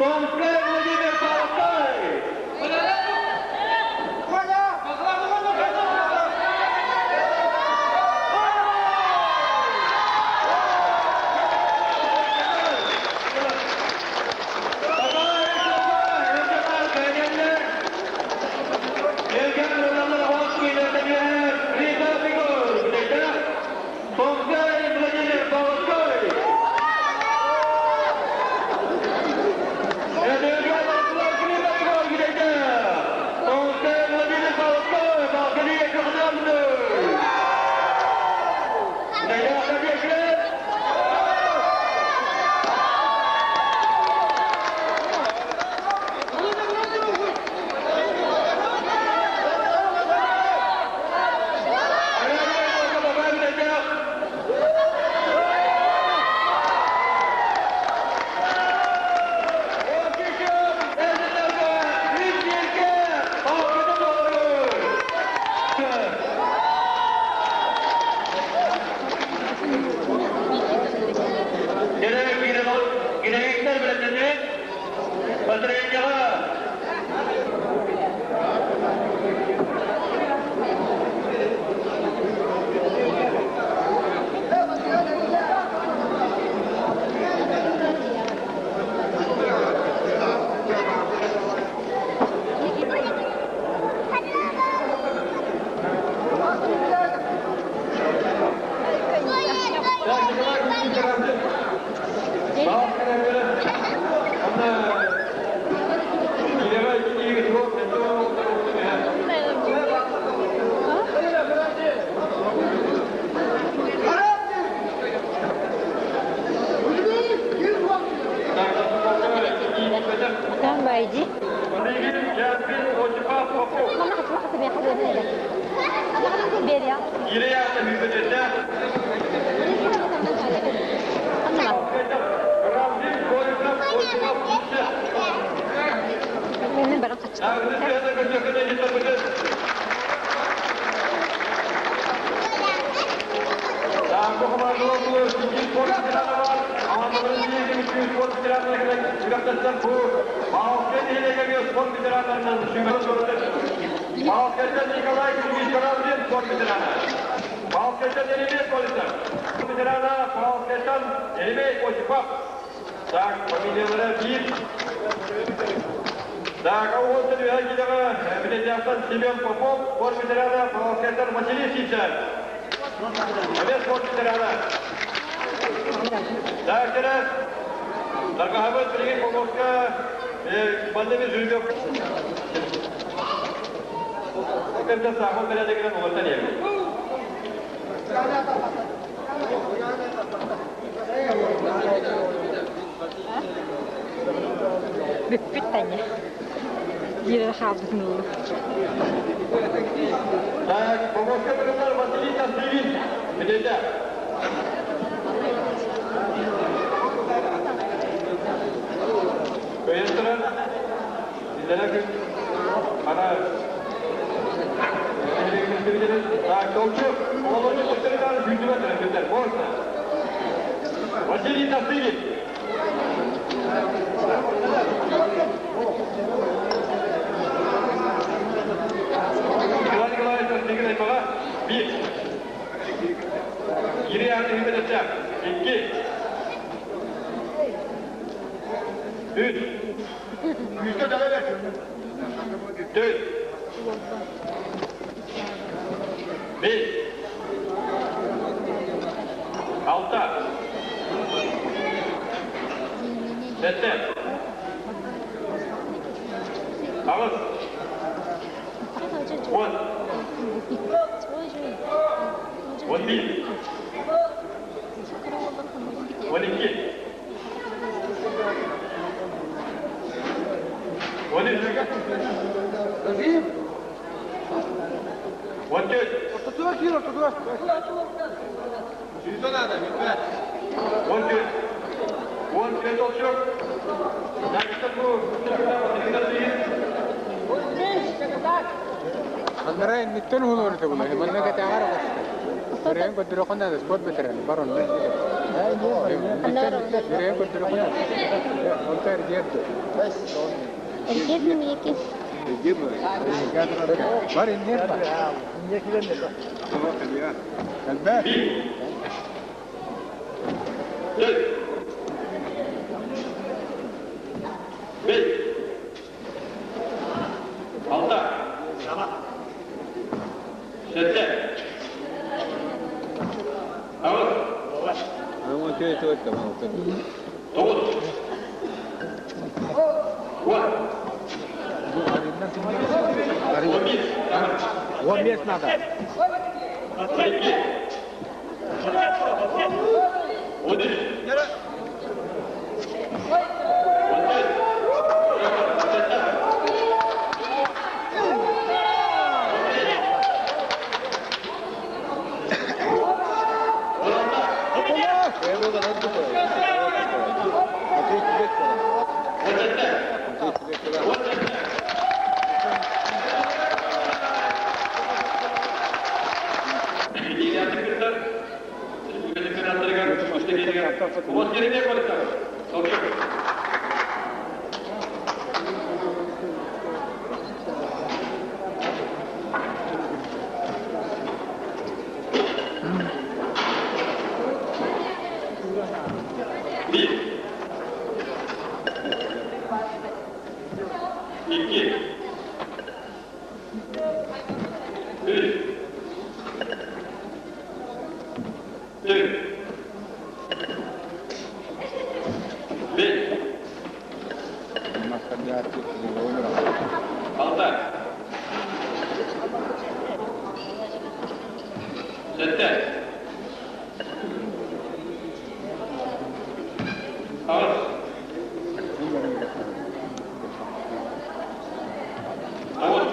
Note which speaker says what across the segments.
Speaker 1: Томскай Владимир Павловскай! Владимир Павловскай! Генерал бэлэмнэнэ Поздравления! Семен Попов, спорт ветерана, профессор Василий Сидзев. Побед спорт ветерана. Так, раз. Таргахабыт билигин Поморска Бандами Жүрбек. Кемде сахыл бередегенен олортан ебі.
Speaker 2: Бүппүт таня. Биир хаалбытын ыллым.
Speaker 1: Так, Поморска тұрғындар Василий Тастыгин. Меделді. Көйен тұрын. Сіздерге күн. Ана. Так, толчу. Олончу тұқтырыдан жүндіме тұрын. Можно. Василий Тастыгин. Николай Николаевич Тастыгин айтмаға. Bir. Geri yardım hizmet edeceğim. İki. Üç. Dört. Beş. Altı. Sette. Ağız. On. 11. 12. 13. 14. 14. 14 olacak.
Speaker 3: Анарай ниттен хулур табула. Манна катагар баста. Сирейин көрдөрөххүнэ спорт бэтэрээнэ бар онно. Сирейин көрдөрөххүнэ онто эргиэр дуо?
Speaker 4: Эргиэр миэки.
Speaker 3: Бар инниэр бар. Элбэх.
Speaker 1: Dört. Beş. Алта. Сэттэ. Аҕыс. Тоҕус. Уон. 11.
Speaker 3: 15 надо.
Speaker 1: 12. 13. 14. Сэттэ. 16. 17. 18. Илиилээхтик кыттар республика чемпионаттарыгар Уот кирине коллектив. Толчок. Биир. Икки. Үс. Түөрт. Биэс. Алта. Сэттэ. Аҕыс. Тоҕус.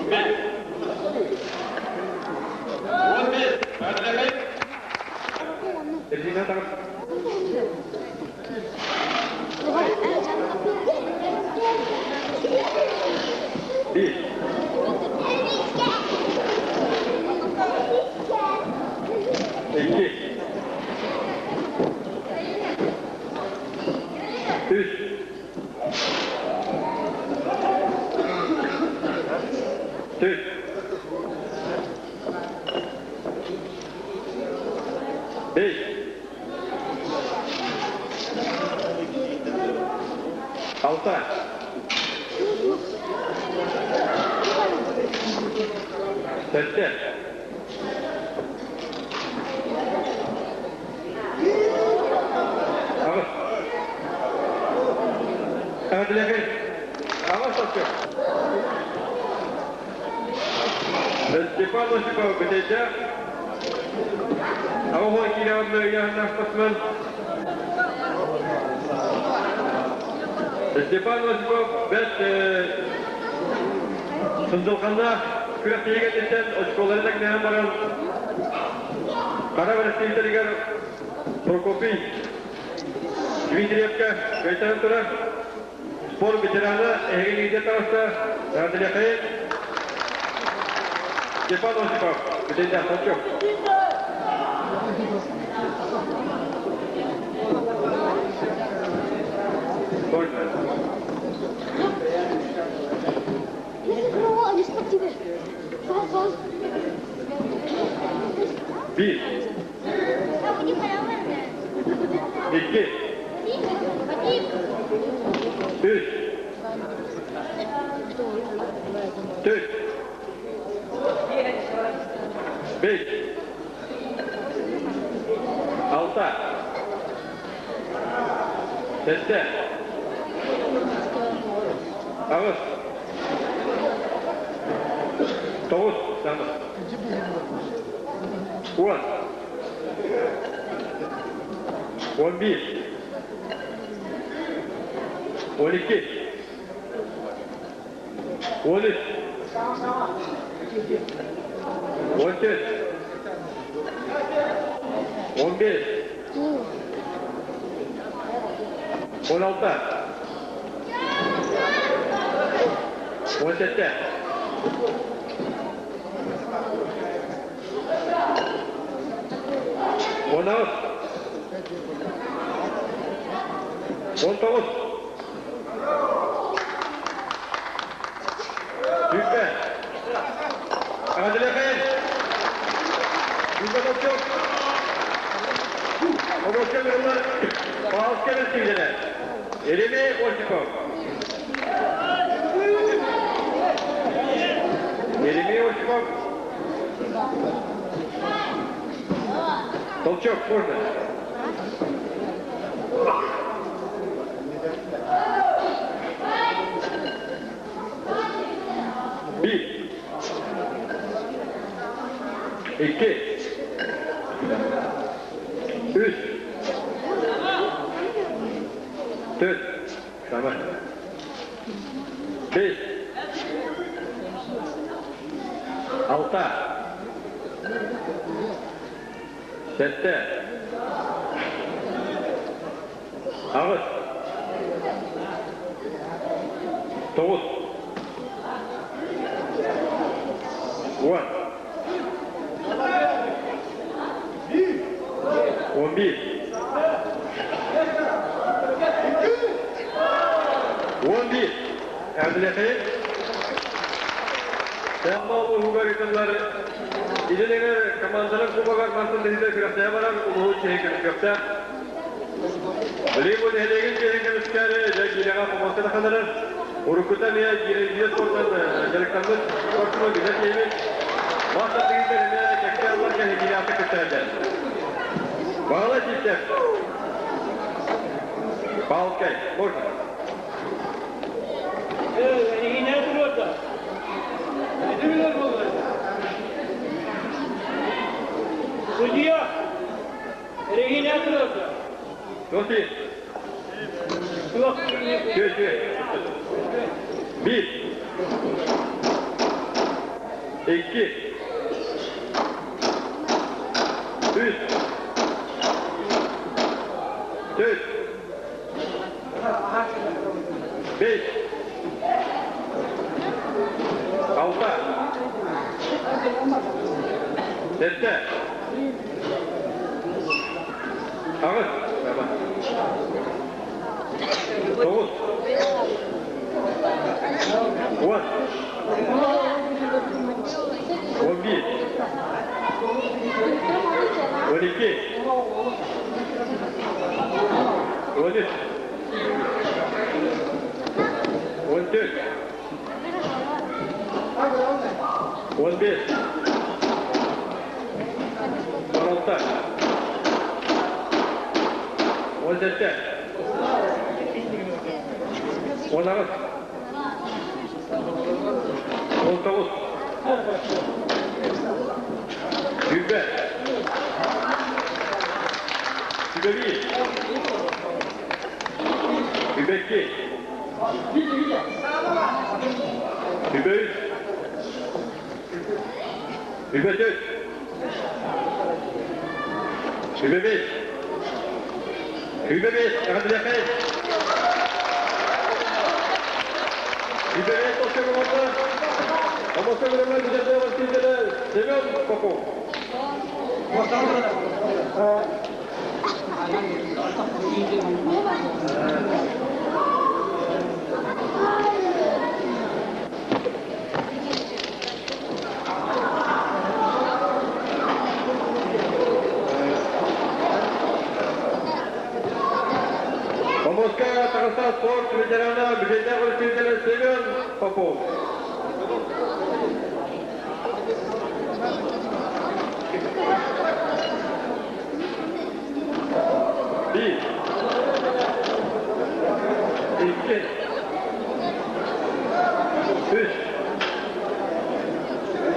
Speaker 1: 10. 11. 12. 13. 14. 15. 15. Биир. Икки. Үс. Түөрт. Биэс. Алта. Сэттэ. Аҕыс. Эҕэрдэлэһин. Аҕыс толчок. Степан Осипов бүтэйдээх. Аҕыс киилэҕин ыйааһыннаах спортсмен. Степан Осипов бэрт сындылҕаннаах күрэхтэһии кэнниттэн очколары тэҥнэһэн баран Хара бэрэстэбиитэлигэр Прокопий Дмитриевка кыайтаран турар. Спорт ветерана эһиги лидер таҕыста. Эҕэрдэлиэххэйин. Степан Осипов, бүтэйдээх толчок. Только. Биир. Икки. Үс. Түөрт. Биэс. Сэттэ. Аҕыс. Тоҕус. 10. 11. 12. 13. 14. 15. 16. 17. 16. 19. Сүүрбэ. Эҕэрдэлиэхэйин. Сүүрбэ толчок. Обочка бырылар Павловскай бэрсиилэрэ. Еремей Осипов. Еремей Осипов. Толчок можно. Биир. Икки. Үс. Түөрт. Сама. Бэс. Алта. Сэттэ. Аҕыс. Тоҕус. 10. 11. 11. Эҕэрдэлиэхэйин. Сэмма улууһугар ыытыллар Илин эҥэр командалар кубогар мантан дэһиитэ күрэхтэһэ барар улууһу чиэһин көмүскүөхтээх. Билигин бу нэһилиэгин чиэһин көмүскээри дьэ киинэҕэ помоска тахаларар. Уруккута эмиэ киирэ спортан дьарыктаммыт спортсмен билэр киһибит. Мас тардыһыытыгар эмиэ кэккэ ылларга киинэҕэ кыттааччы. Баҕала Сииптэр. Палкай, можно.
Speaker 5: Эйигинэ туруорда. Ити билэр буоллар. Судья! Эйигинэ туруорда.
Speaker 1: Софи.
Speaker 5: Суох.
Speaker 1: Үчүгэй, үчүгэй. Биир. Икки. Үс. Түөрт. Бэс. Алта. Сэттэ. Аҕыс. Тоҕус. 10. 11. 12. 13. 14. 15. 16. 17. 18. 19. 20. 21. 22. 23. 24. 25. 25. Эҕэрдэлиэхэйин. 25 толчок Омоско көрөмөр бүтэрдэ Семен Попов. Омоско таҕыста спорт ветерана Бүтэйдээх өрөспүүбүлүкэ Семен Попов. Биир. 2, 3,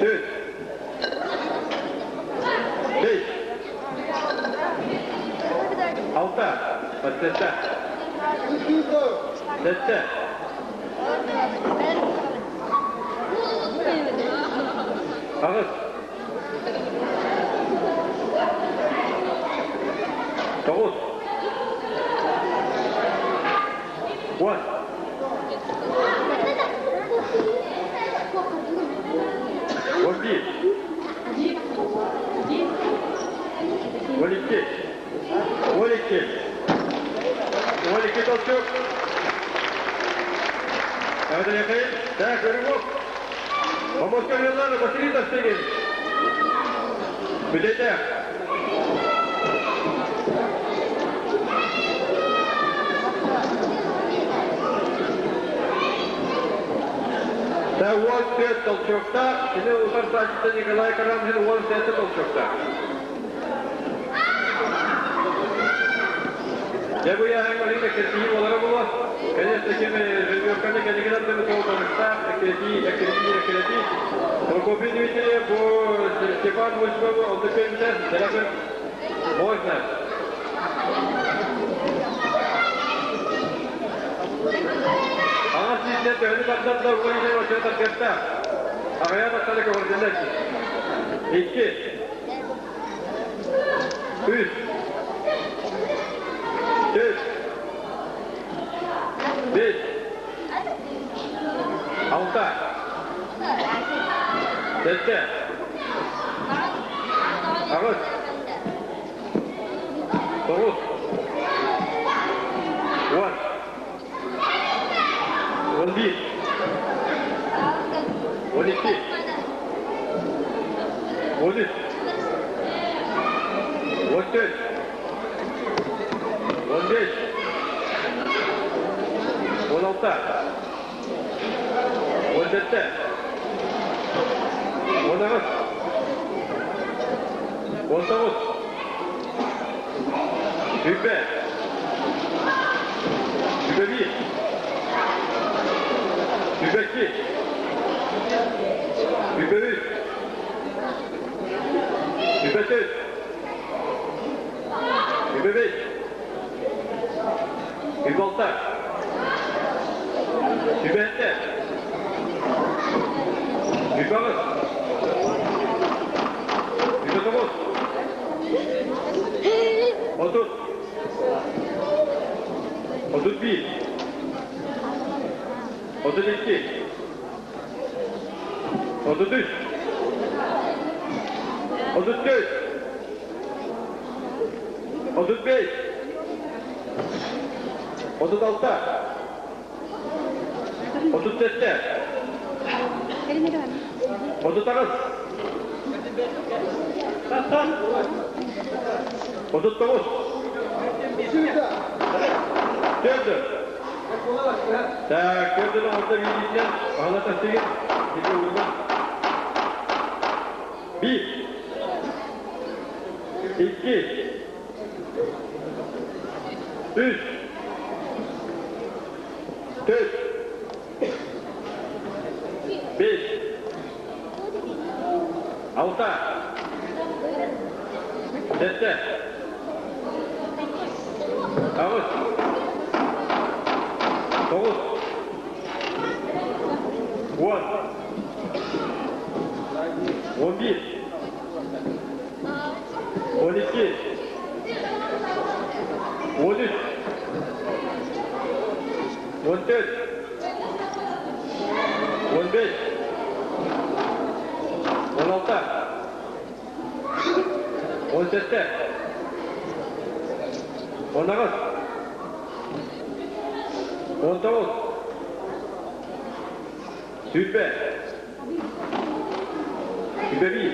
Speaker 1: 4, 5, 6, 7, 7, 8, 9, 10, 11, 12, 12, 12 толчок. Эвдерехей, так, көрүҥ Помоска Верлана Василий Тастыгин. Бүтэйдээх. 14 толчоктаах, кини утарсааччыта Николай Карамзин 17 толчоктаах. Дьэ бу яһаҥ Алина киртии буолара буолуо. Конечно, ким жеребьевканы кэнникинэн да толтарыктаах, эккирэтии, эккирэтии, эккирэтии. Прокопий Дмитриев бу Степан Осипову оннук көрбүтэ, дьэ можно. Аҥас сииттэн төһөнү тардар да уон иһин оччону тардыахтаах. Аҕыйах тахсаны көҕүрдэллэр. Икки. Үс. Төрт. Бес. Алта. Сэттэ. Аҕыс. Тоҕус. 10. 11. 12. 13. 14. 15. 16. 17. 18. 19. 20. 21. 22. 23. 24. 25. 26. 27. 28. 29. 30. 31. 32. 33. 34. 35. 36. 37. 38. 39. Төрдө. Так, төрдөнү орто биирдиитинэн Баһылай Тастыгин сиги уурда. Биир. Икки. Үс. Төрт. Бес. Алта. Сэттэ. Аҕыс. 9. 10. 11. 12. 13. 14. 15. 16. 17. 18. 19. 20. 21.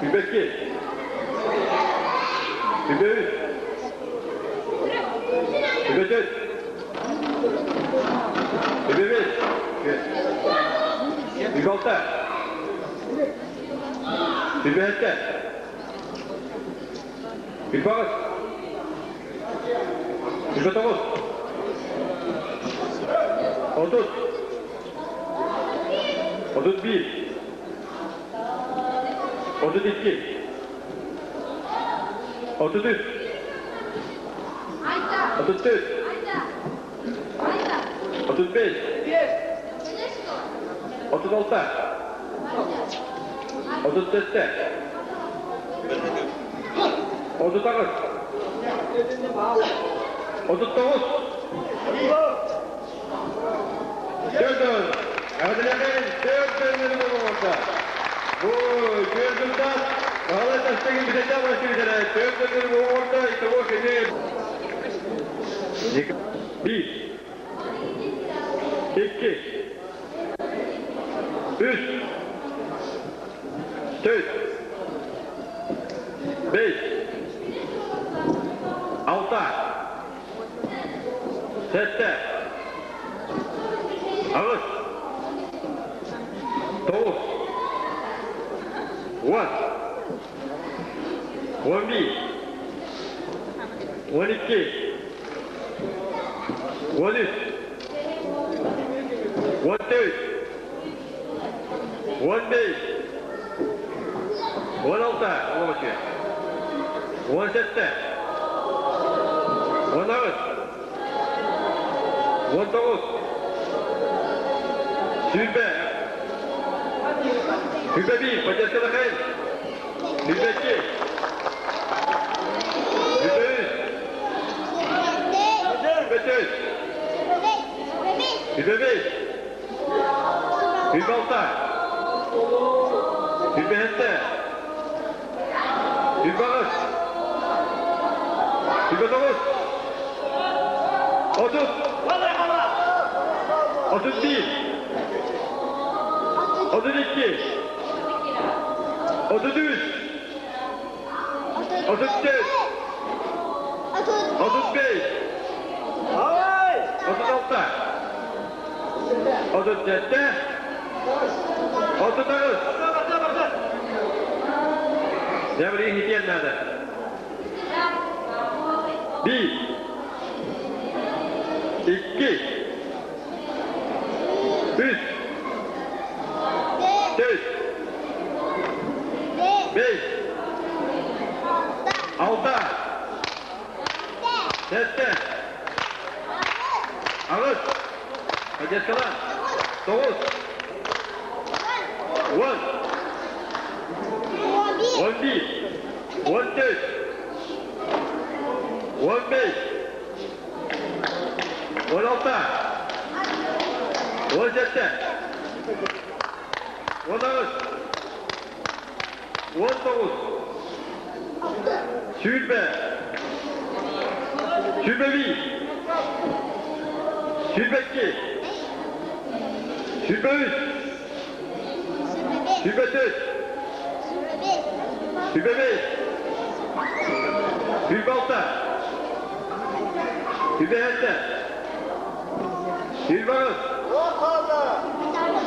Speaker 1: 22. 23. 24. 25. 26. 27. 28. 29. 30. 31. 32. 33. 34. 35. 36. 37. 38. 39. Dördün. Әділемен төрт болуында. Бу төрдүнтан Ала тастагы битәтә башлыйлар. Төрдүн болуында итого кене. Bir. İki. Üç. Dört. Beş. Алта. Сэттэ. Аҕыс. Тоҕус. 10. 11. 12. 13. 14. 15. 16. Оломочу. 17. 18. 19. Сүүрбэ. Сүүрбэ биир, поддержка Михаил. Сүүрбэ икки. Сүүрбэ үс. Сүүрбэ түөрт. Сүүрбэ биэс. Сүүрбэ алта. Сүүрбэ сэттэ. Сүүрбэ аҕыс. Сүүрбэ тоҕус. 30. 31. 32. 33. 34. 35. 36. 37. 39. Дьэ, хитиэн надо. Биир. Икки. Үс. Түөрт. Биэс. Алта. Сэттэ. Аҕыс. Поддержкалар. Тоҕус. 10. 11. 14. 15. 16. 17. 18. 19. Сүүрбэ. Сүүрбэ биир. Сүүрбэ икки. Сүүрбэ үс. Сүүрбэ түөрт. Сүүрбэ биэс. Сүүрбэ алта. Сүүрбэ сэттэ. Сүүрбэ аҕыс.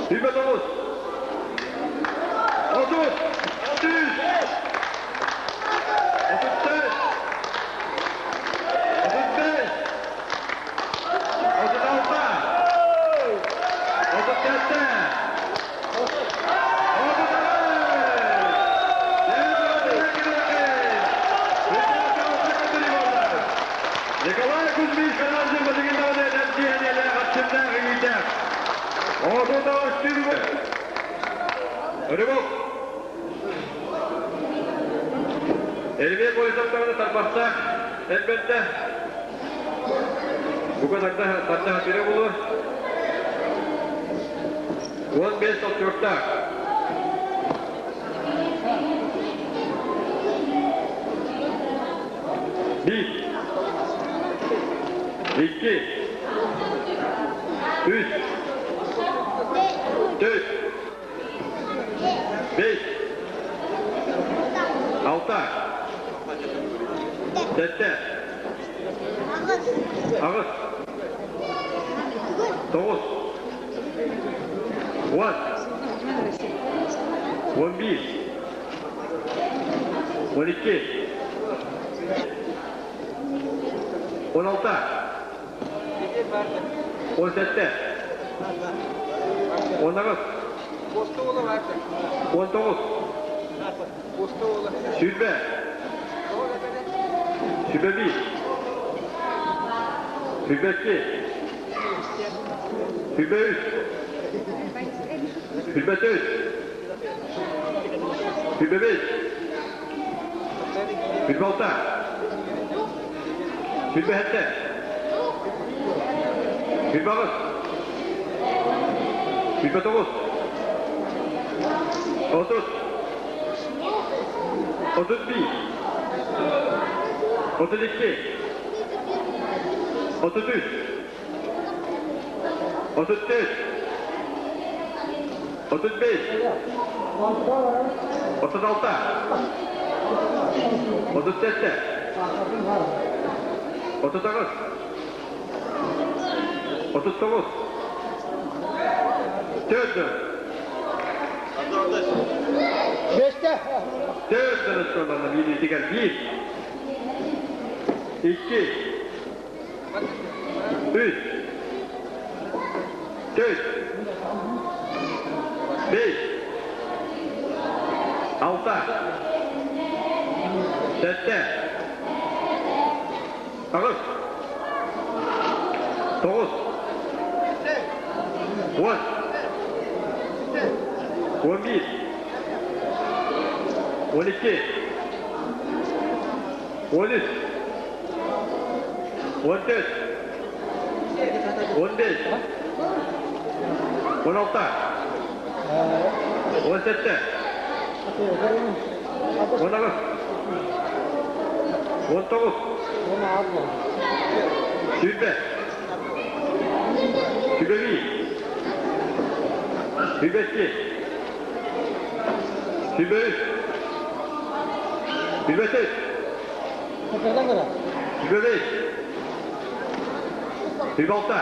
Speaker 1: Сүүрбэ тоҕус. 30. 33. 34. 35. 36. 37. 38. Николай Кузьмич Каназин бадыгыннары нәтижелі қатшында ғиде. 39 Рывок. Элбек ойсақтағыны тарпақта, әлбетте, Буга тарда тарда бире болу. 15 топ. Bir. İki. Üç. Dört. Beş. Алта. Сэттэ. Аҕыс. Тоҕус. 10. 11. 12. 16. 17. 18. 19. 20. 21. 22. 23. 24. 25. 26. 27. 28. 29. 30. 31. 32. 33. 34. 35. 36. 37. 38. 39. 4.
Speaker 3: Beşte.
Speaker 1: 4 skorlarına bir diğer 1 2 3 4 5 6 7 8 9 10 11 12 13 14 15 16 17 18 19 20 21 22 23 24 25 26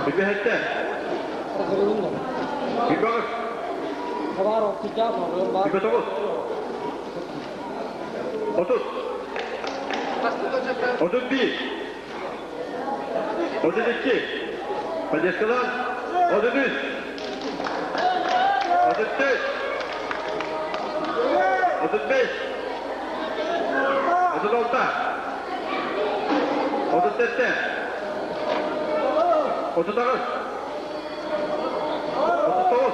Speaker 1: 27 28 29 30 31 32 Поддержкалар 33 34 35 36 37 39 39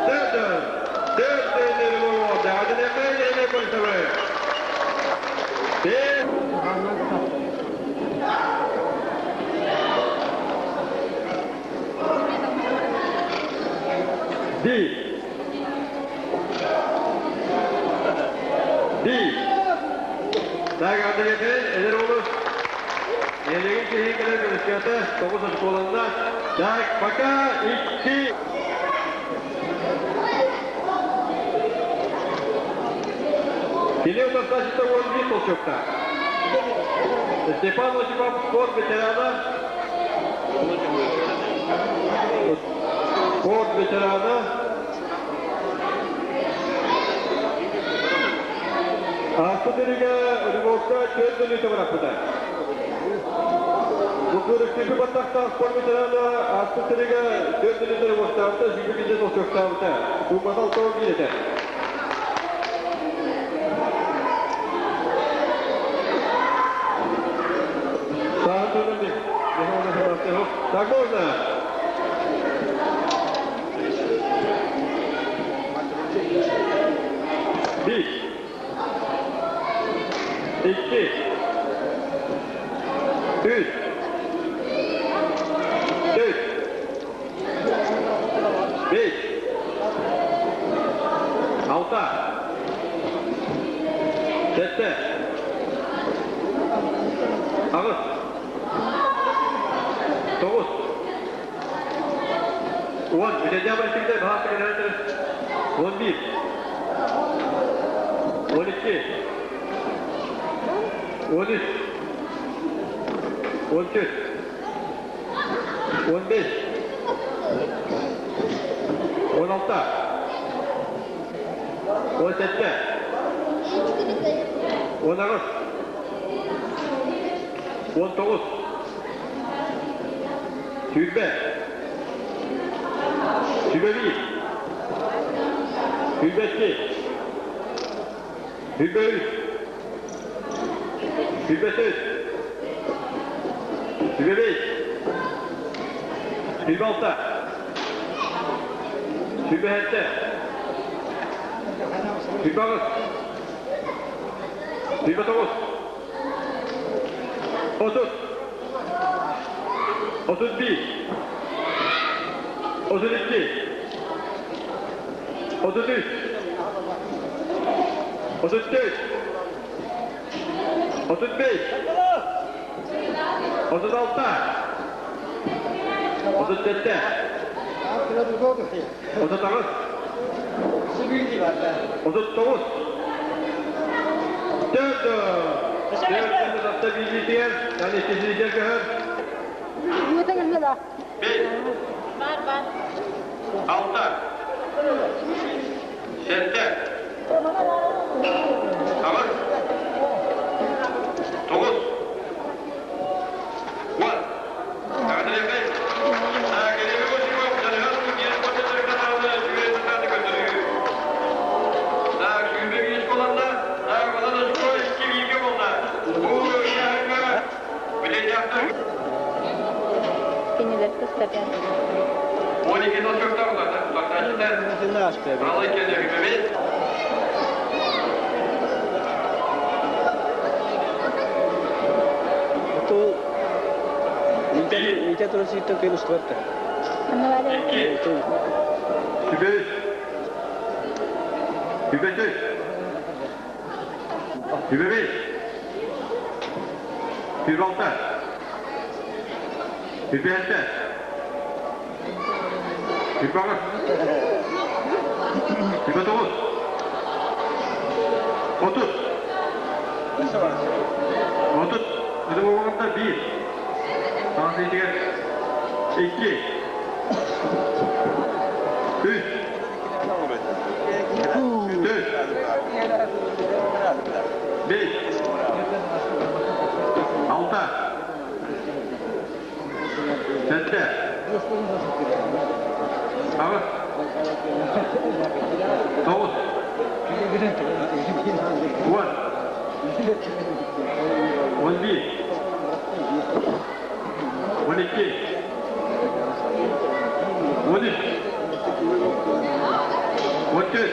Speaker 1: 4 4 1 1 Так, Андреев, эдер olur. Елеген кехин көрүскәтә, 9 школында. Так, пока 2 Киле утасташыта 11 толчокта. Степан Осипов спорт ветераны. Спорт ветераны. Асты дереге Рывокта 4 минута быраппыта. Бу баттақта спорт ветераны асты дереге 4 минута Рывоктабыта, 22 толчоктабыта. Суммасал тоғыз билете. Так можно? Bir, iki, üç, dört, beş, алты, жеті, ағыз, тоғыз, 10, Үтәдә баһасы генератор 11, 12, 13, 14, 15, 16, 17, 18, 19, Сүүрбэ. Сүүрбэ биир. Сүүрбэ икки. Сүүрбэ үс. Сүүрбэ төрт. Сүүрбэ бэс. Сүүрбэ алта. Сүүрбэ сэттэ. Сүүрбэ аҕыс. Сүүрбэ тоҕус. 30. 31. 32. 33. 34. 35. 36. 37. 38. 39. Төрт. Төрт атта биилиитигэр, yani иккисиитигэр көһөр. Бес. Алта. Сэттэ. Аҕыс. Тоҕус. Уон. Эҕэрдэлиэхэй. Кэлиэбэ Косиков дьаныһан диэн көрдөрүккэ үчүгэй сатааны көрдөрүү. Так, сүүрбэ биир буоланна, так, онон очко икки бииргэ буолла. Бу ыйааһыҥҥа билиэтэхтэр.
Speaker 2: Кинилэр тустарга.
Speaker 1: 12 толчоктар уларда. Алай кэлиэбит.
Speaker 6: Митя турасыттан кыйын устубатта.
Speaker 1: Икки. Сүүрбэ үс. Сүүрбэ төрт. Сүүрбэ бэс. Сүүрбэ алта. Сүүрбэ сэттэ. Сүүрбэ аҕыс. Сүүрбэ тоҕус. 30. 30. Ытык уоҕунта биир. Таҥас иитигэр икки. Үс. Төрт. Бес. Алта. Сэттэ. Аҕыс. Тоҕус. 10. 11. 12. 13. 14.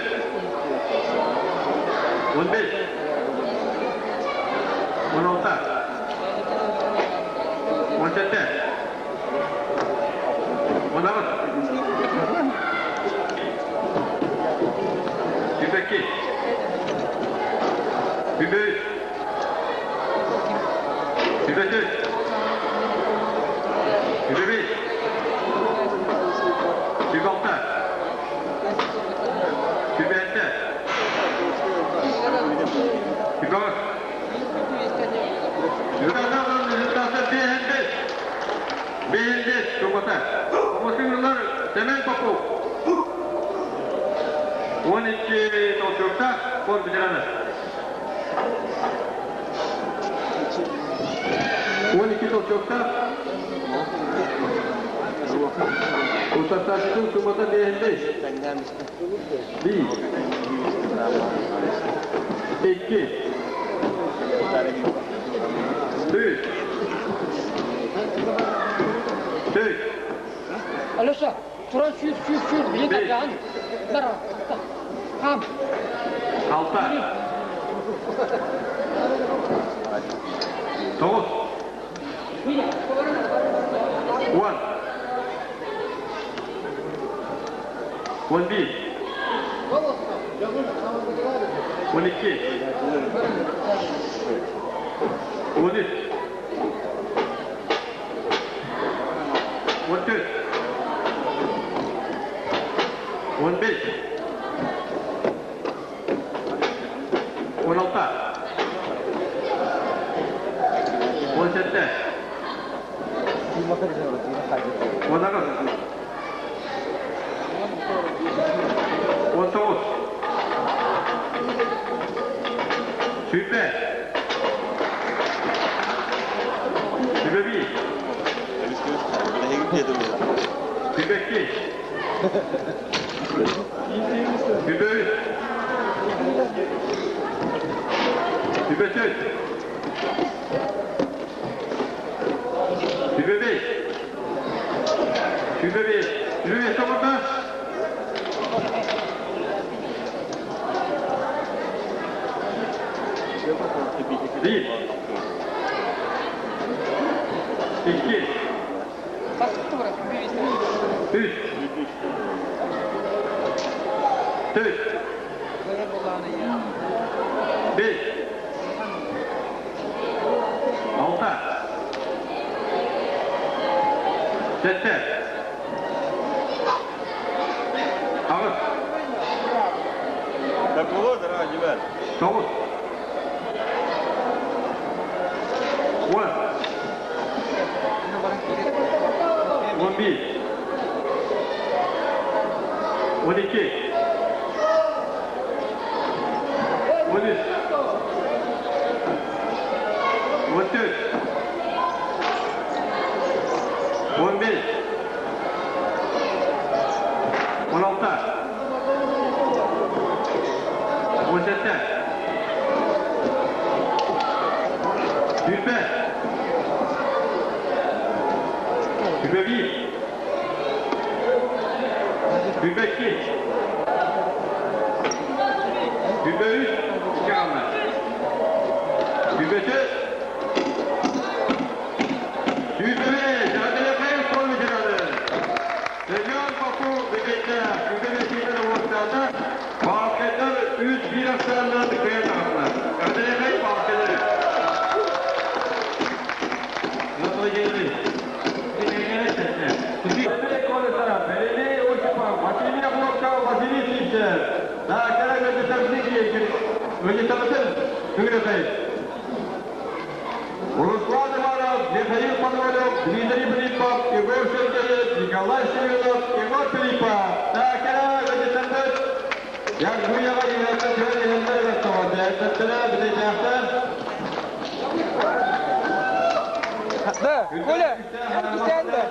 Speaker 1: 15. 16. 17. 18. 22. 23. 24. 25. 26. 27. 28. Результаты Бейіндес, Сумата. Омосыңлар Семен Попов. 12 толчокта спорт ветераны. 12 толчокта Утарташытын Сумата бейіндес. Bir. İki. Üç. Төрт.
Speaker 3: Алеша, туран сүүр, сүүр, сүүр, билин тапян. Бар, хам.
Speaker 1: Алта. Тоҕус. 10. 11. 12. 13. 14. 15. 16. 17. 18. 19. Сүүрбэ. 21. Түбэкки. Түбөүс. Түбөтөт. Түбөбей. Түбөбей. Түбөбей тоҕурда. Bir. İki. Üç. Dört. Beş. Altı. Сэттэ. Аҕыс. Тоҕус. 10. 11. 12. 13. 14. 15. 16. 17. 25. 21. 22. 23. İki kaldı. 24. 25. Hadi son mücadele. Region Baku Bebekler, Bebekler Uluslararası Balkanlar 3-1 aslanlar kıya taraflar. Hadi Balkanlar. Nasıl geldi? Руслан Иванов, Михаил Пономарев, Дмитрий Филиппов, Егор Сергеев, Николай Семенов, Егор Филиппов.
Speaker 6: Да, Коля, sen de.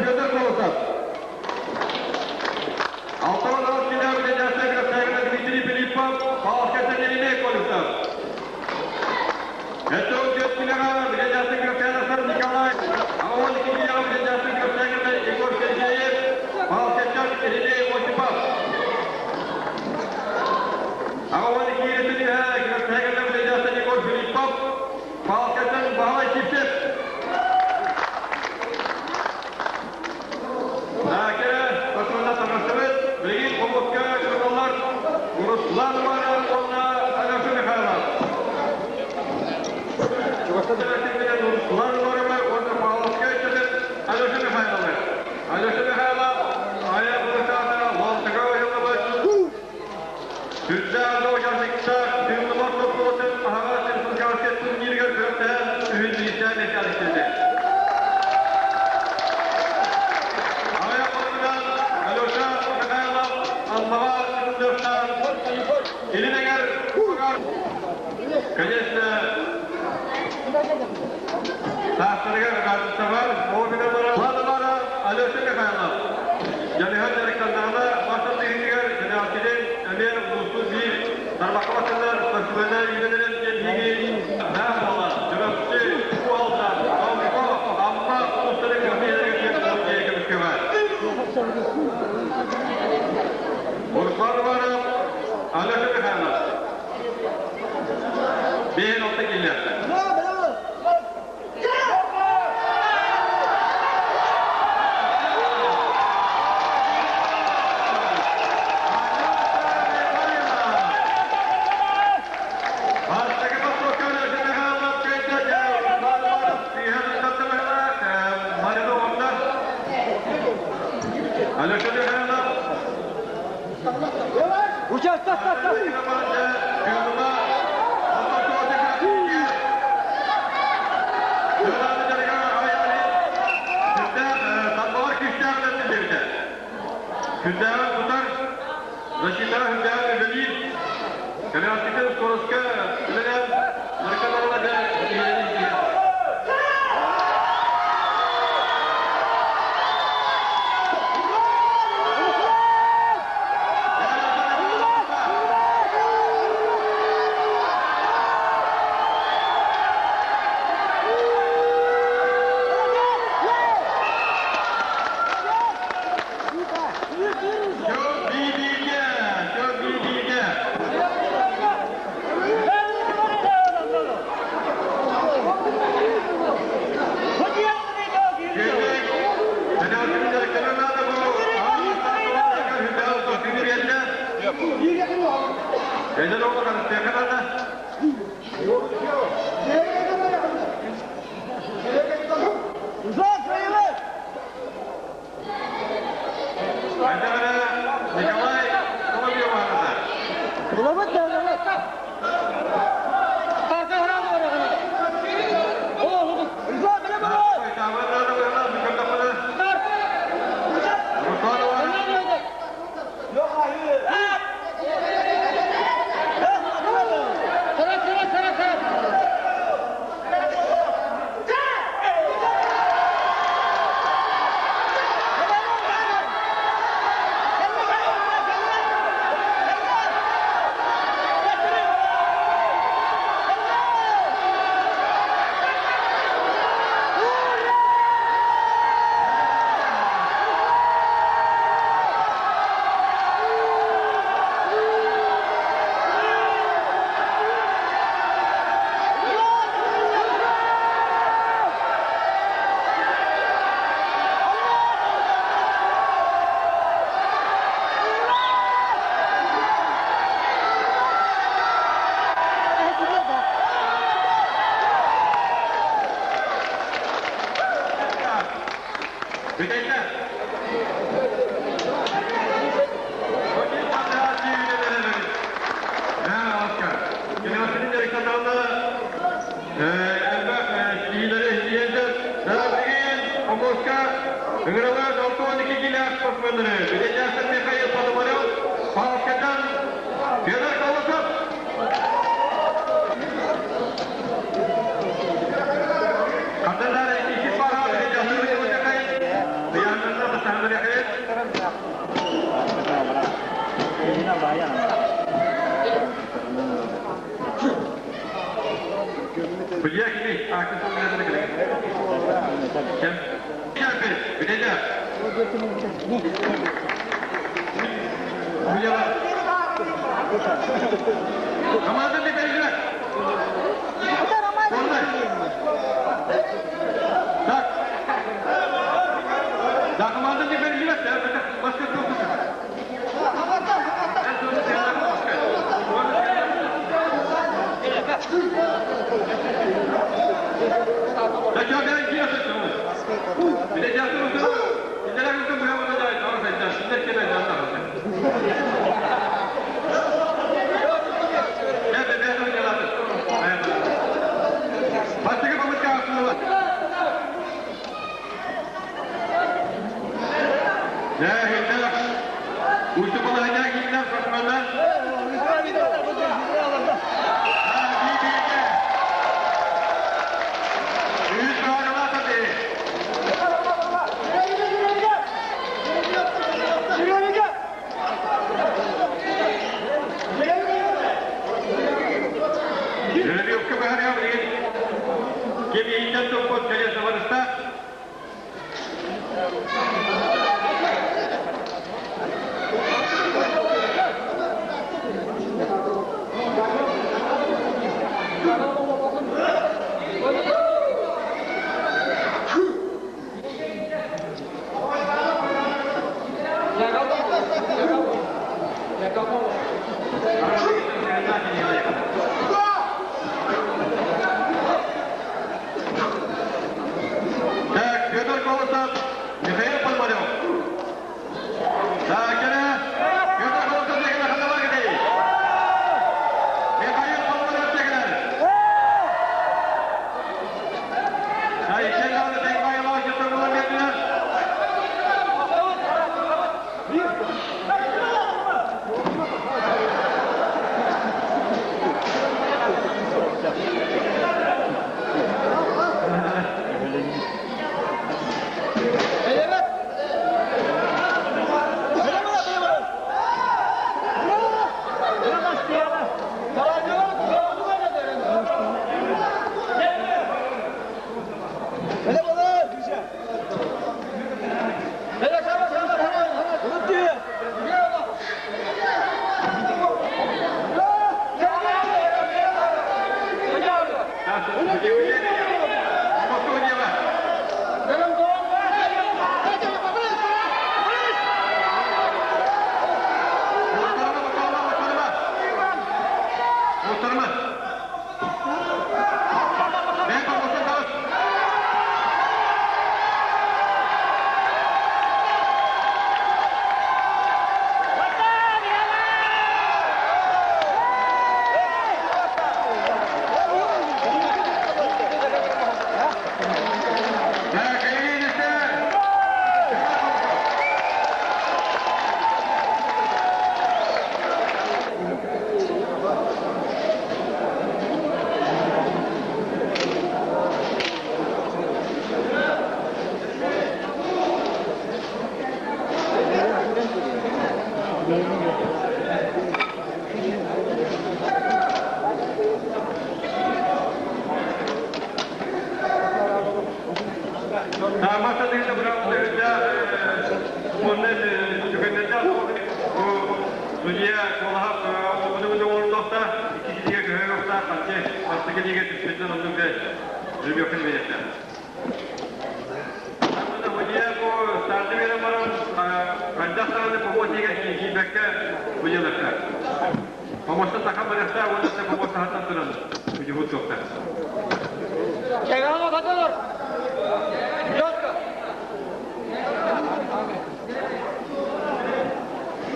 Speaker 1: Федор Колосов. Алтын Дмитрий Филиппов, Павловская Еремей Колесов. Это Николай, а он Егор Сергеев, Павловская Еремей Осипов. А он Егор Филиппов, Павловская Балай Чипсев. Руслан Иванов, Алеша Михайлов. Руслан Иванов, онна Павловская Алеша Михайлов. Алеша Михайлов, аяқ бұлышағына, Лалтыға ойылыбы. Сүзді алу жазықта, Сүйімді топтуытын, Ағаға Республикасы турнирге күректен үйін мекалістеді. Аяқ бұлышағына, Алеша Михайлов, Алмаға Конечно, Сахтырга қатысы бар, Ладылары Алеша Михайлов. Жаныға жарықтандағына басым дегендігер, Женалкиден, Әмер, Ұлысты бір, Тармаққа Спасибана, үйленерін келдігі, Нәм бола, Жүріпші, Куалдан, Амко, Амма, Ұлыстары кірмелерге бар. Руслан Иванов, Алеша Михайлов. Бейін olsa келер. Алеша Михайлов. Күндээҕи тутар, защитаҕа хүндээҕи үлэлиир, кэлээскитин скороска үлэлээн, наркоманна да киһини Николай Соловьев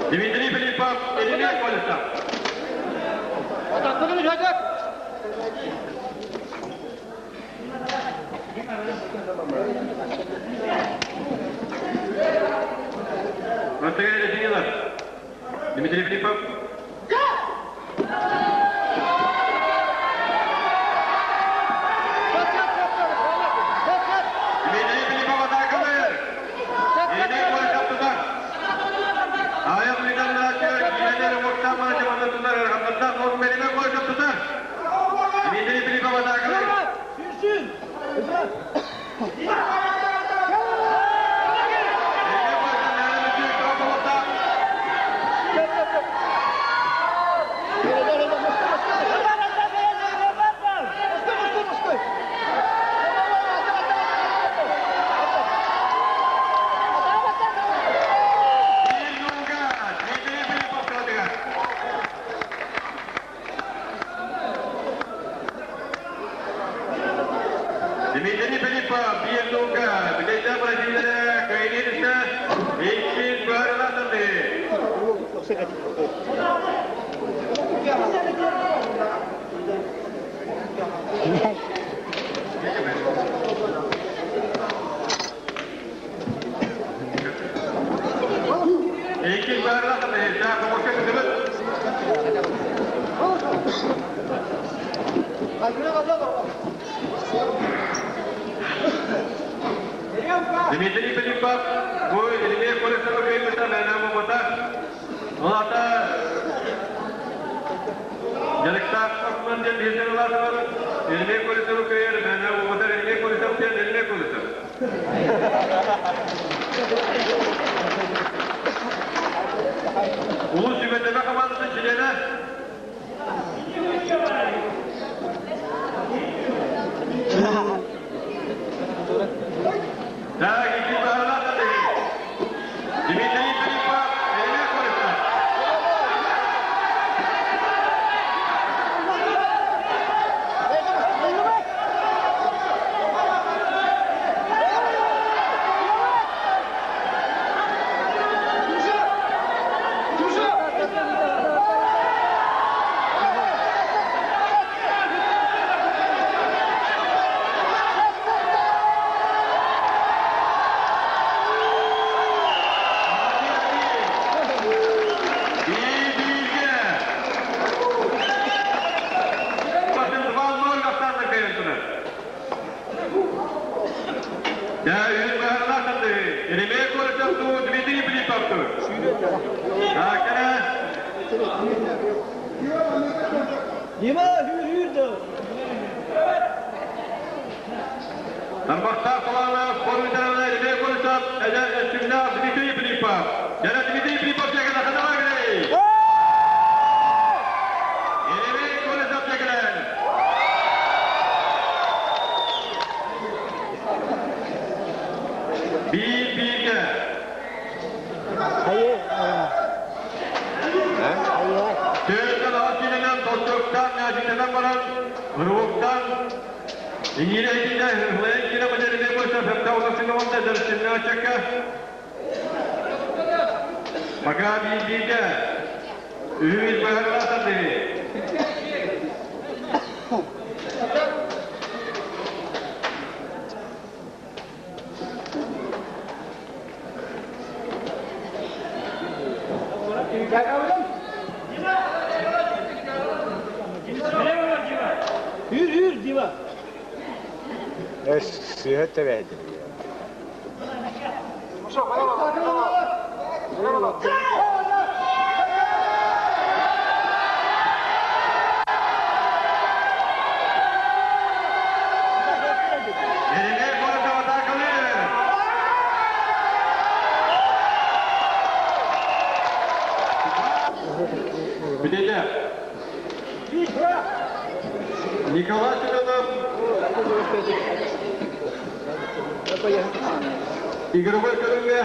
Speaker 1: Дмитрий Филиппов, Ирина Колесов. Дмитрий Филиппов. Дмитрий Филиппов атакалыр. Ирина Колесов тутар. Аяқ Дмитрий Филиппов атакалыр. Ирина Колесов нәрі мүтті, Колесов. Дмитрий Филиппов калдыгар. Дмитрий Филиппов, Биендунга, Билейда Бразилия, Кайнинса, Икин Барылатанды. Икин Барылатанды, Жакы Мошек Дыбыт. Дмитрий Филиппов, бу Еремей Колесова кыйбыта мәнә бата. Олата Жарыктак спортсмен ден бирден бар. Еремей Колесова кыйыр, мәнә бата Еремей Колесов ден Еремей Колесов. Улус Сүбетеме командасы члені. Так, iki Барылатанды. Дмитрий Филиппов, Еремей Колесов. Еремей Колесов туу, Дмитрий Филиппов туу. Таакара.
Speaker 5: Дима, hür да.
Speaker 1: Тарбахтаах талааннаах спорт ветерана Еремей Колесов, эдэр эрчимнээх Дмитрий Филиппов. Дьэ, Дмитрий Филиппов дьиэкэ ханала кэлэй. Еремей Колесов дьиэкэлэн. Биир бииргэ. Төрдөн аҕыс киилэнэн толчоктаан мээчиктэнэн баран, ырыуктан иҥиирэ иһитиннэ ыһылайан киирэ бадьарыгай бойса сөптөөх утарсыҥа уонна дэрсимнэ аччакка. Пока биир бииргэ. Үһү быһарга сардыһы.
Speaker 5: Hür hür Дима.
Speaker 6: Сыһа тэбээдин.
Speaker 1: Еремей Колесов атаакалыыр. Бүтейде. Николай Семенов игровой көрүҥҥэ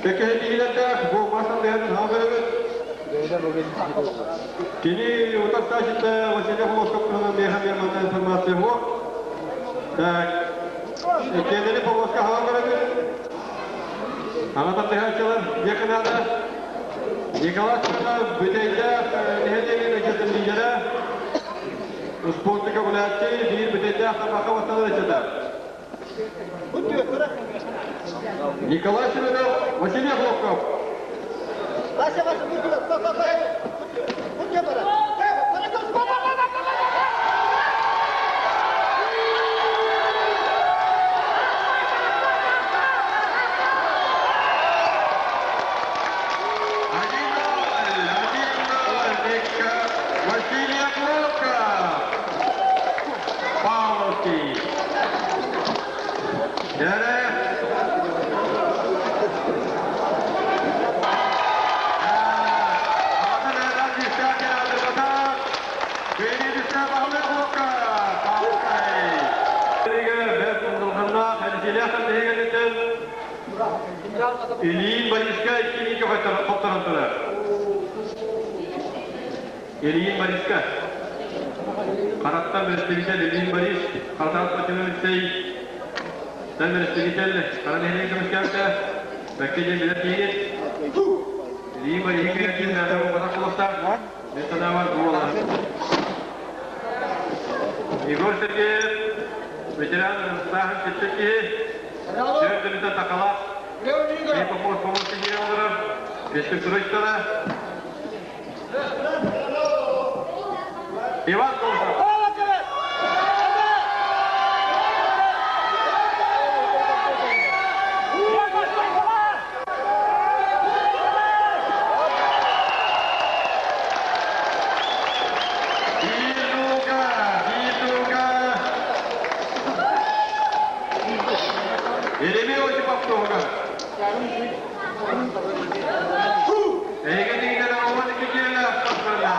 Speaker 1: кэккэ киһилэрдээх бу мастан бэйэтин хаалбарыбыт. Кини утарсааччыта Василий Холосков туһунан миэхэ биир манна информация суох. Так, иккиэннэри повозка хаалбарыбыт. Ана тардыһааччылар диэххэ наада. Николай Семенов Бүтэйдээх нэһилиэгин ыччатын лидерэ, спорты көҕүлээччи, биир Бүтэйдээх табаха бастанар ыччата. Николай Семенов, Василий Охлопков.
Speaker 7: Вася, Вася, будь Будь
Speaker 1: Один-ноль, 1-0, Василий Охлопков. Павловский. Дьэ. Ильин Бориска иккини хотторон турар. Ильин Бориска. Хараттан представитель Ильин Борис, Харатан спортивный тэн представитель Хара нэһилиэгин көмүскээбитэ, бэккэ диэн билэр киһигит. Ильин Бориһы кыайан наада буолбатах буолуохтаах. Мин санаабар бу буолар. Егор Сергеев, ветеран сааһын сиппит киһи, түөрт өлүтэ такалаах, Кини Попов помощник олорор, физкультуристара. Иван Колосов. Биир биир Еремей Осипов туһугар. Эйгэ дигинен 12 киһилээх тахсарда.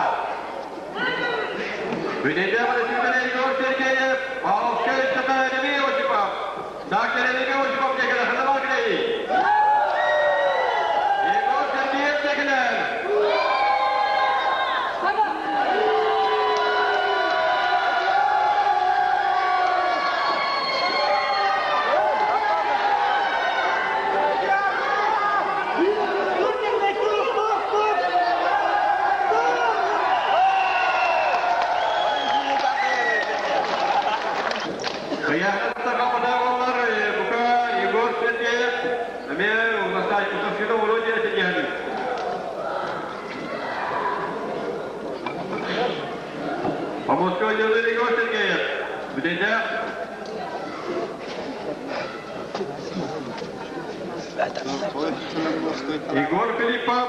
Speaker 1: Егор Филиппов,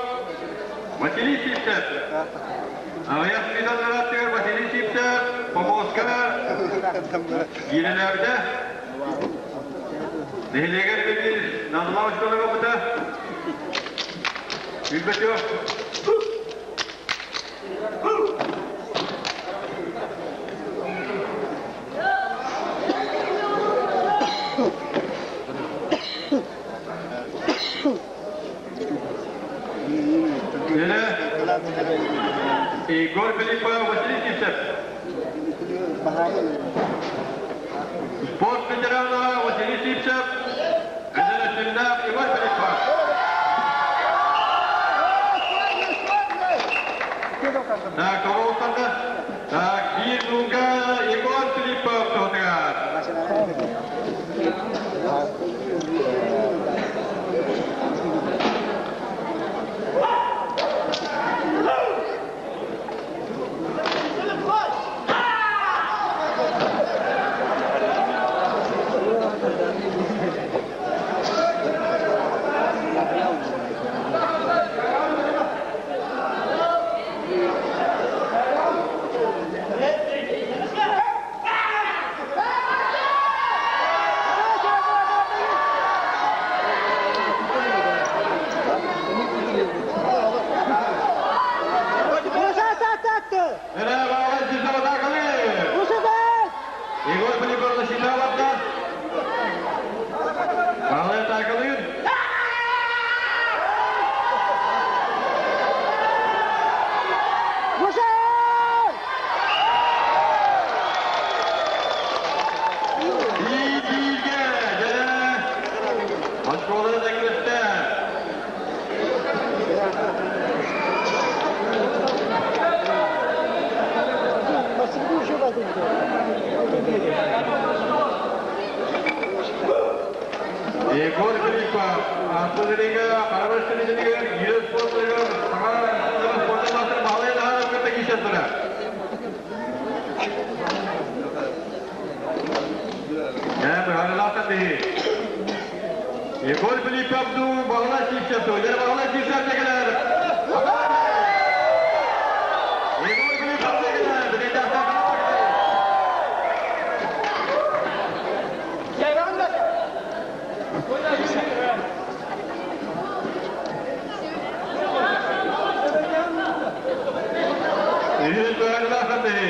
Speaker 1: Василий Сивцев. Аҕыйах ырааттыгар Василий Сивцев Помоска киирэлээбитэ. Нэһилиэгэр билигин Надылаах оскуолаҕа ылбыта. Билбэтиох. Егор Филиппов, Василий Сивцев. Спорт ветерана Василий Сивцев, эдэр Иван Филиппов. Так, тоҕо Так, биир нуука Егор Филиппов туһатыгар. Егор Филиппов защита Балай атакалыыр. Биир-бииргэ дьэ оскуола тэҥнэстэ. Егор Филиппов, Антон Рига, Карабас Сиригэр, Юрий спортыгар, саҥа спортын маастар Баһылай Наһаров кытта киирсэн турар. Дьэ, быһаарыылаахтар биһи. Егор Филиппов дуу, Баһылай Сивцев дуу. Дьэ, Баһылай Сивцев дэгилэр. Егор Филиппов дэгилэр. Үһүс быһаарыылаахтар биһи.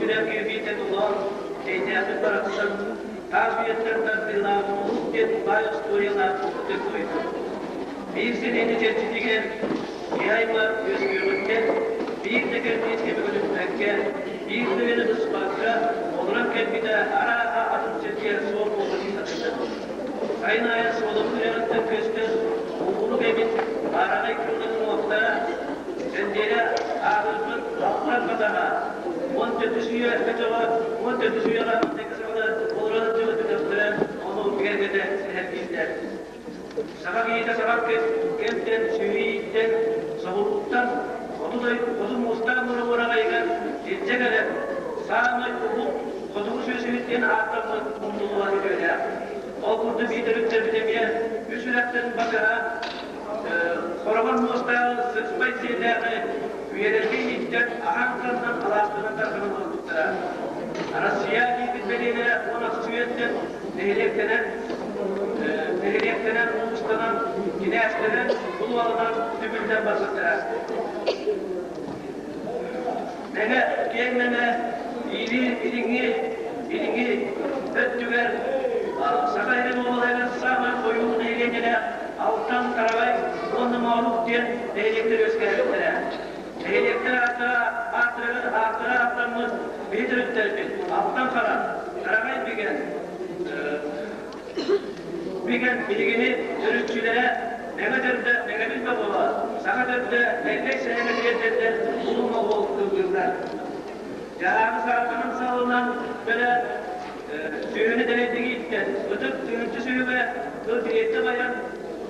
Speaker 8: Үрэх кирбиитэ тулаан, Чэйдээхпит барахсан, таас үйэттэн тардыылаах улуус диэн баай остуоруйалаах ытык дойду. Биир сэлиэнньэ чэрчитигэр киһи аймах үөскүөҕүттэн биир да кэрдиис кэми көтүппэккэ, биир да үйэни быспакка олорон кэлбитэ арааһа атын сиргэ суох буолуо дии саныыбын. Сайын аайы суолабыт үрэҕиттэн көстөр уулук эбит баараҕай кыыллар уҥуохтара Сэндиэлэ ааҕыырбыт алтан батаһа 14 үйэ өтөҕө 14 үйэҕэ маҥнайгы саҕана олорон сылдьыбыт өтөхтөрө ону бигэргэтэ сэһэргииллэр. Саха киһитэ саха кэмтэн сүүйүттэн соҕурууттан хоту муустаах муора-уораҕайыгар илдьэ кэлэн саамай уһук хотугу сүөсүһүт диэн ааттаммыт умнуллубат үтүөлээх. Ол курдук биир төрүттэрбит эмиэ үс үрэхтэн батыһа Хороҕор муостааҕы сыспай сиэллээҕи үйэлэргэ ииттэн аһаан ханнан алаастарынан тарҕанан олорбуттара. Россия киирбит бэлиэлэрэ 16 үйэттэн нэһилиэктэнэн, нэһилиэктэнэн, улуустанан, кинээстэнэн, улуаланан түмүллэн барбыттара. Мэҥэ, киэҥ мэҥэ, иилии илиҥҥи, илиҥҥи өттүгэр Саха сирин уобалаһыгар саамай хойуу нэһилиэнньэлээх Алтан, Таравай уонна Моорук диэн нэһилиэктэр үөскээбиттэрэ. Нэһилиэктэр ааттара ааттарыгар ааттара ааттаммыт биһи төрүттэрбит Алтан Хара, Тараҕай Бигэн, Бигэн биһигини төрүччүлэрэ Мэҥэ төрдө Мэҥэбил Бобула, Саха төрдө Лэҥкэй Сэһэнэ тиэрдэллэр улуу Моҕол ыллыыллар. Дьаһааҕы саратанан салынан бөлө сүөһүнү дэлэйдик ииттэн, ытык тыынчы сүһүгэ тыл тириэттэ байан,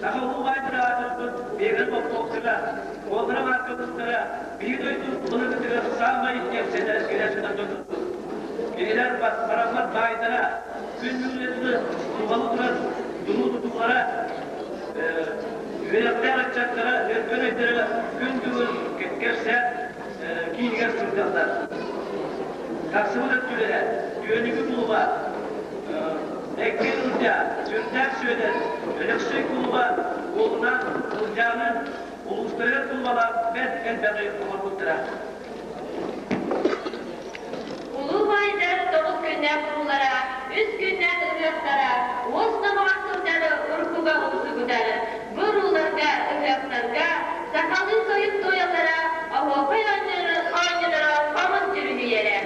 Speaker 8: саха улуу баайдара аатырбыт Беган Попповтара, Куолара Марковтара биһи дойду былыргытыгар саамай кэпсэтэр кэлэр сытар дьоннорбут. Кинилэр бараммат баайдара, күн бүгүнү туһалыы турар туруу тутуулара, үөрэхтээх ыччаттара өркөн өйдөрө күн бүгүн кэпсээн киинигэр сылдьаллар. Тахсыбыт өттүлэрэ Түөнүкү кулуба, Экки Ылдьаа, Сүрдээх Сүөдэр, Өлөксөй кулуба уолунаан Ылдьааны улуустарыгар кулубалаах бэрт элбэҕи оҥорбуттара.
Speaker 9: Улуу баайдар тоҕус күннээх уруулара, үс күннээх ыһыахтара, уос номоҕор сылдьар уруккуга умсугутар. Бу урууларга, ыһыахтарга сахалыы тойук туойаллара, оһуохай оонньуулара хомус дьүрүһүйэрэ.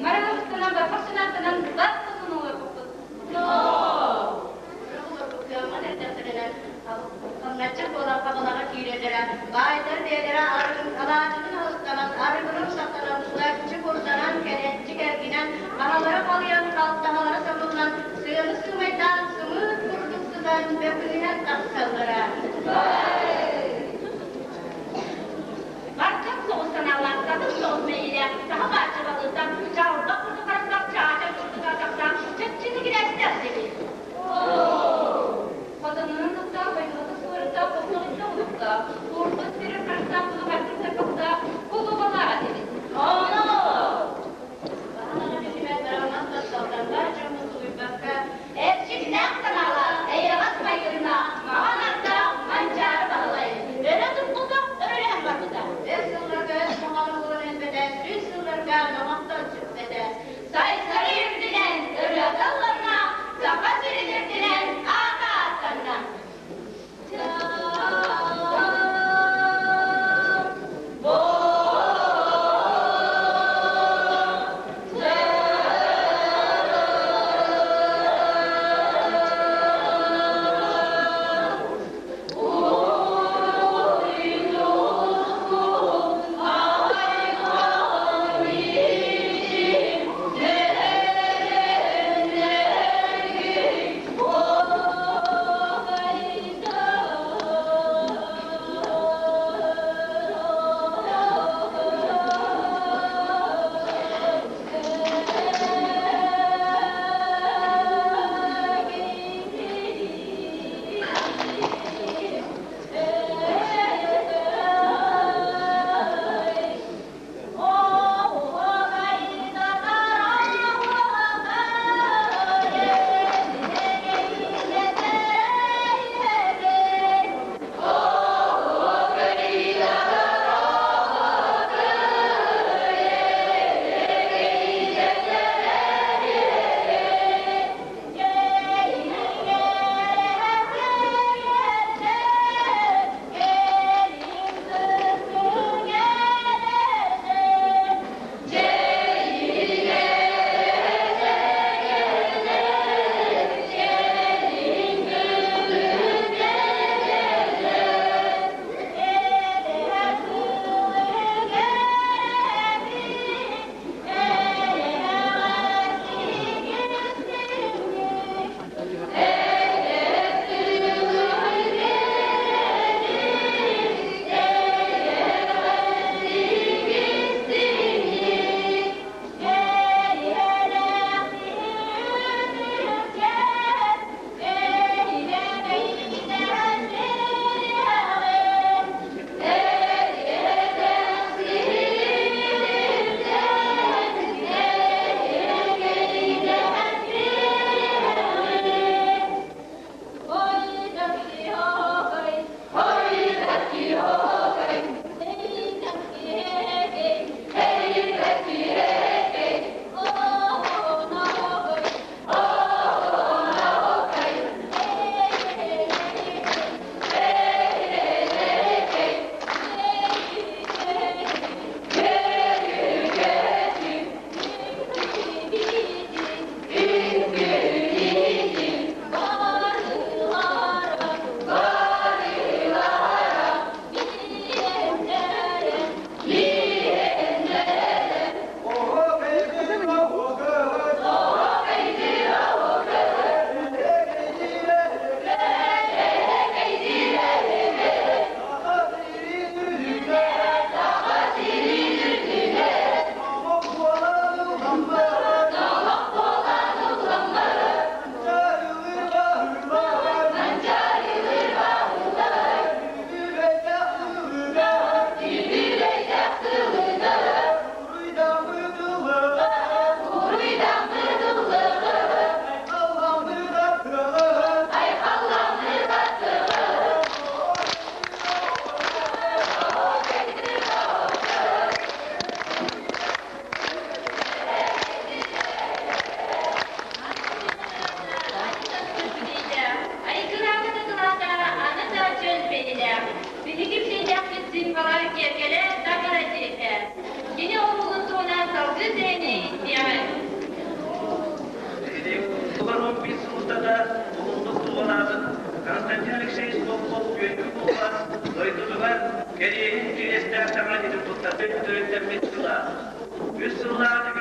Speaker 9: Марыгабыттанан, барбах санааттанан бас хотун олорбуппут.
Speaker 10: Кыаммат эрдэхтэринэ хамначчы буолан хабалаҕа киирэллэрэ, баайдар бэйэлэрэ алаадьытын аһыстанан, арыгынын сахтанан, сулаччы курданан, кэлэччи кэргинэн, аһалара халыйан, халтаһалара самыллан, сыаны сыымайдаан, сымыыт курдук сытан, бөкүнүһэн тахсаллара.
Speaker 9: Барчан соҕус санаалаах, сатык соҕус мэйиилээх, саха бааччы балыыта, чалбах курдук харахтаах, чаачар курдук атахтаах, чэпчэки кирээстээх диэбит. Хотонунан туттаах, ойуурга суоруттаах, хонноҕуттан улуктаах, уурбут сирин харахтаах, улаханнык тарбахтаах,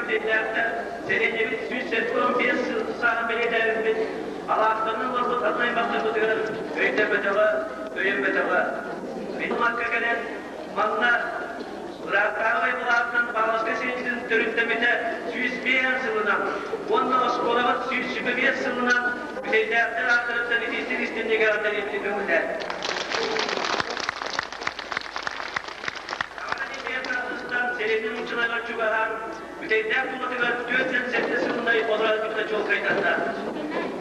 Speaker 8: бүтэйдээхтэр сэлиэнньэбит 175 сыл сааһын бэлиэтээбиппит, алаастарынан олорбут атын аймахтарбытыгар өйдөммөтөҕө, өйөммөтөҕө. Мин макка кэлэн манна ыраахтааҕы былаастан Павловскай сэриитин төрүттэммитэ 105 сылынан уонна оскуолаҕыт 125 сылынан бүтэйдээхтэр ааттарыттан итиистик истинник эҕэрдэлиэхпитин көҥүллээн. Сэлиэнньэ нууччаларыгар чугаһаан, Бүтэйдээх тулатыгар 47 сылынай олорооччута чуолкайданна.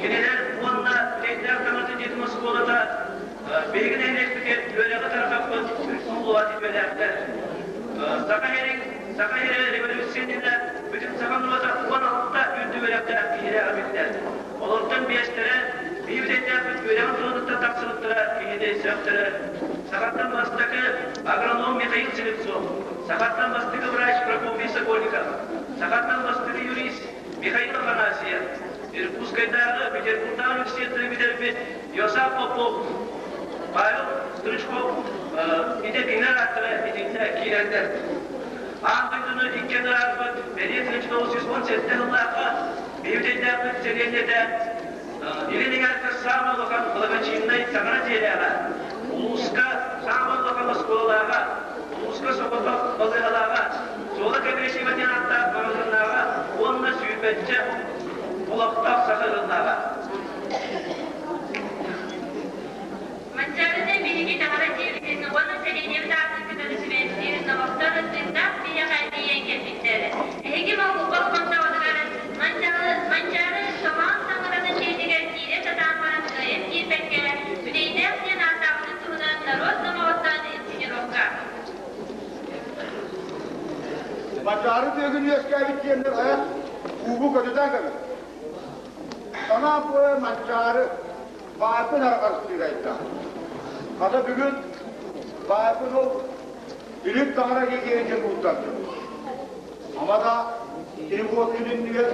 Speaker 8: Кинилэр уонна Бүтэйдээх таҥаратын дьиэтин оскуолата биһиги нэһилиэкпитигэр үөрэҕи тарҕаппыт улаат үтүөлээхтэр. Саха сирин Саха сирэ революция иннинэ бүтүн саха норуота 16 үрдүк үөрэхтээх киһилээх эбиттэр. Олортон биэстэрэ биир бүтэйдээхпит үөрэҕин туһатыттан тахсыбыттара киһини сөхтөрөр. Сахаттан бастакы агроном Михаил Слепцов, сахаттан бастакы врач Прокопий Сокольников, сахаттан бастакы юрист Михаил Афанасьев, Иркутскайдааҕы Петербургдааҕы университеттары бүтэрбит Йосап Попов, Павел Стручков идэтинэр ааттара итиннэ киирэллэр. Аан дойдуну икки анараарбыт бэлиэ 1917 сыллаахха биһиги сэлиэнньэтэ Илин эҥээргэ саамай улахан благочиннай таҥара дьиэлээҕэ, улууска саамай улахан оскуолалааҕа, улууска соҕотох балыыһалааҕа, Суола Кэбирэсиба диэн ааттаах маҕаһыыннааҕа уонна сүүрбэччэ олохтоох саха ыаллааҕа.
Speaker 9: Манчаарыны биһиги таҥара дьиэбитин уонна сэлиэнньэбит аатын кытары сибээстиир номохтор тыыннаах биһиэхэ тиийэн кэлбиттэр. Эһиги болҕомтоҕутугар Манчаары Томоон таҥаратын дьиэтигэр киирэ сатаан баран кыайан киирбэккэ, Бүтэйдээх диэн ааттаабытын туһунан норуот номоҕуттан инсценировка.
Speaker 11: Манчаары тыгын үөскээбит диэннэр айан куубу көтүтэн кэбис. Санаа буойа Манчаары баайбын арҕастыыр айда. Хата бүгүн баайбын ол илин таҥара диэки кууттардым. Ама да кини буол күнүннүгэр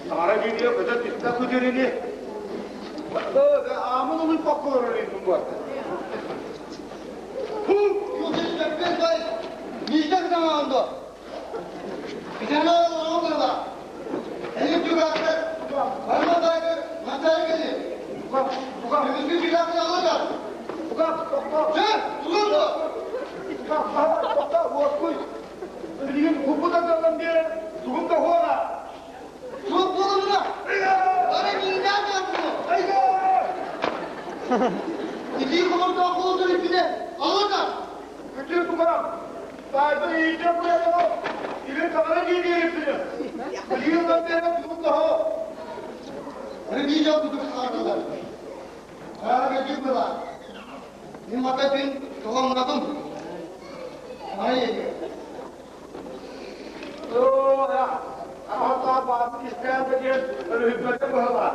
Speaker 11: таҥара диэки көтө түстэ күтүрүнү. Аамын улуйпакка олорор иннин буолта.
Speaker 7: Миитек заманында
Speaker 11: Билигин куппутаталлан биэрэн тугум да хуола. Күтүр тукарам. Таайда иитэ буйаҕа илин таҥара дии диэбиппинэ. Билигин ылан биэрэн тугум да хоһо. Оо, аһатаа бааты кистээн да диэн өрүһүппэккэ быһалаа.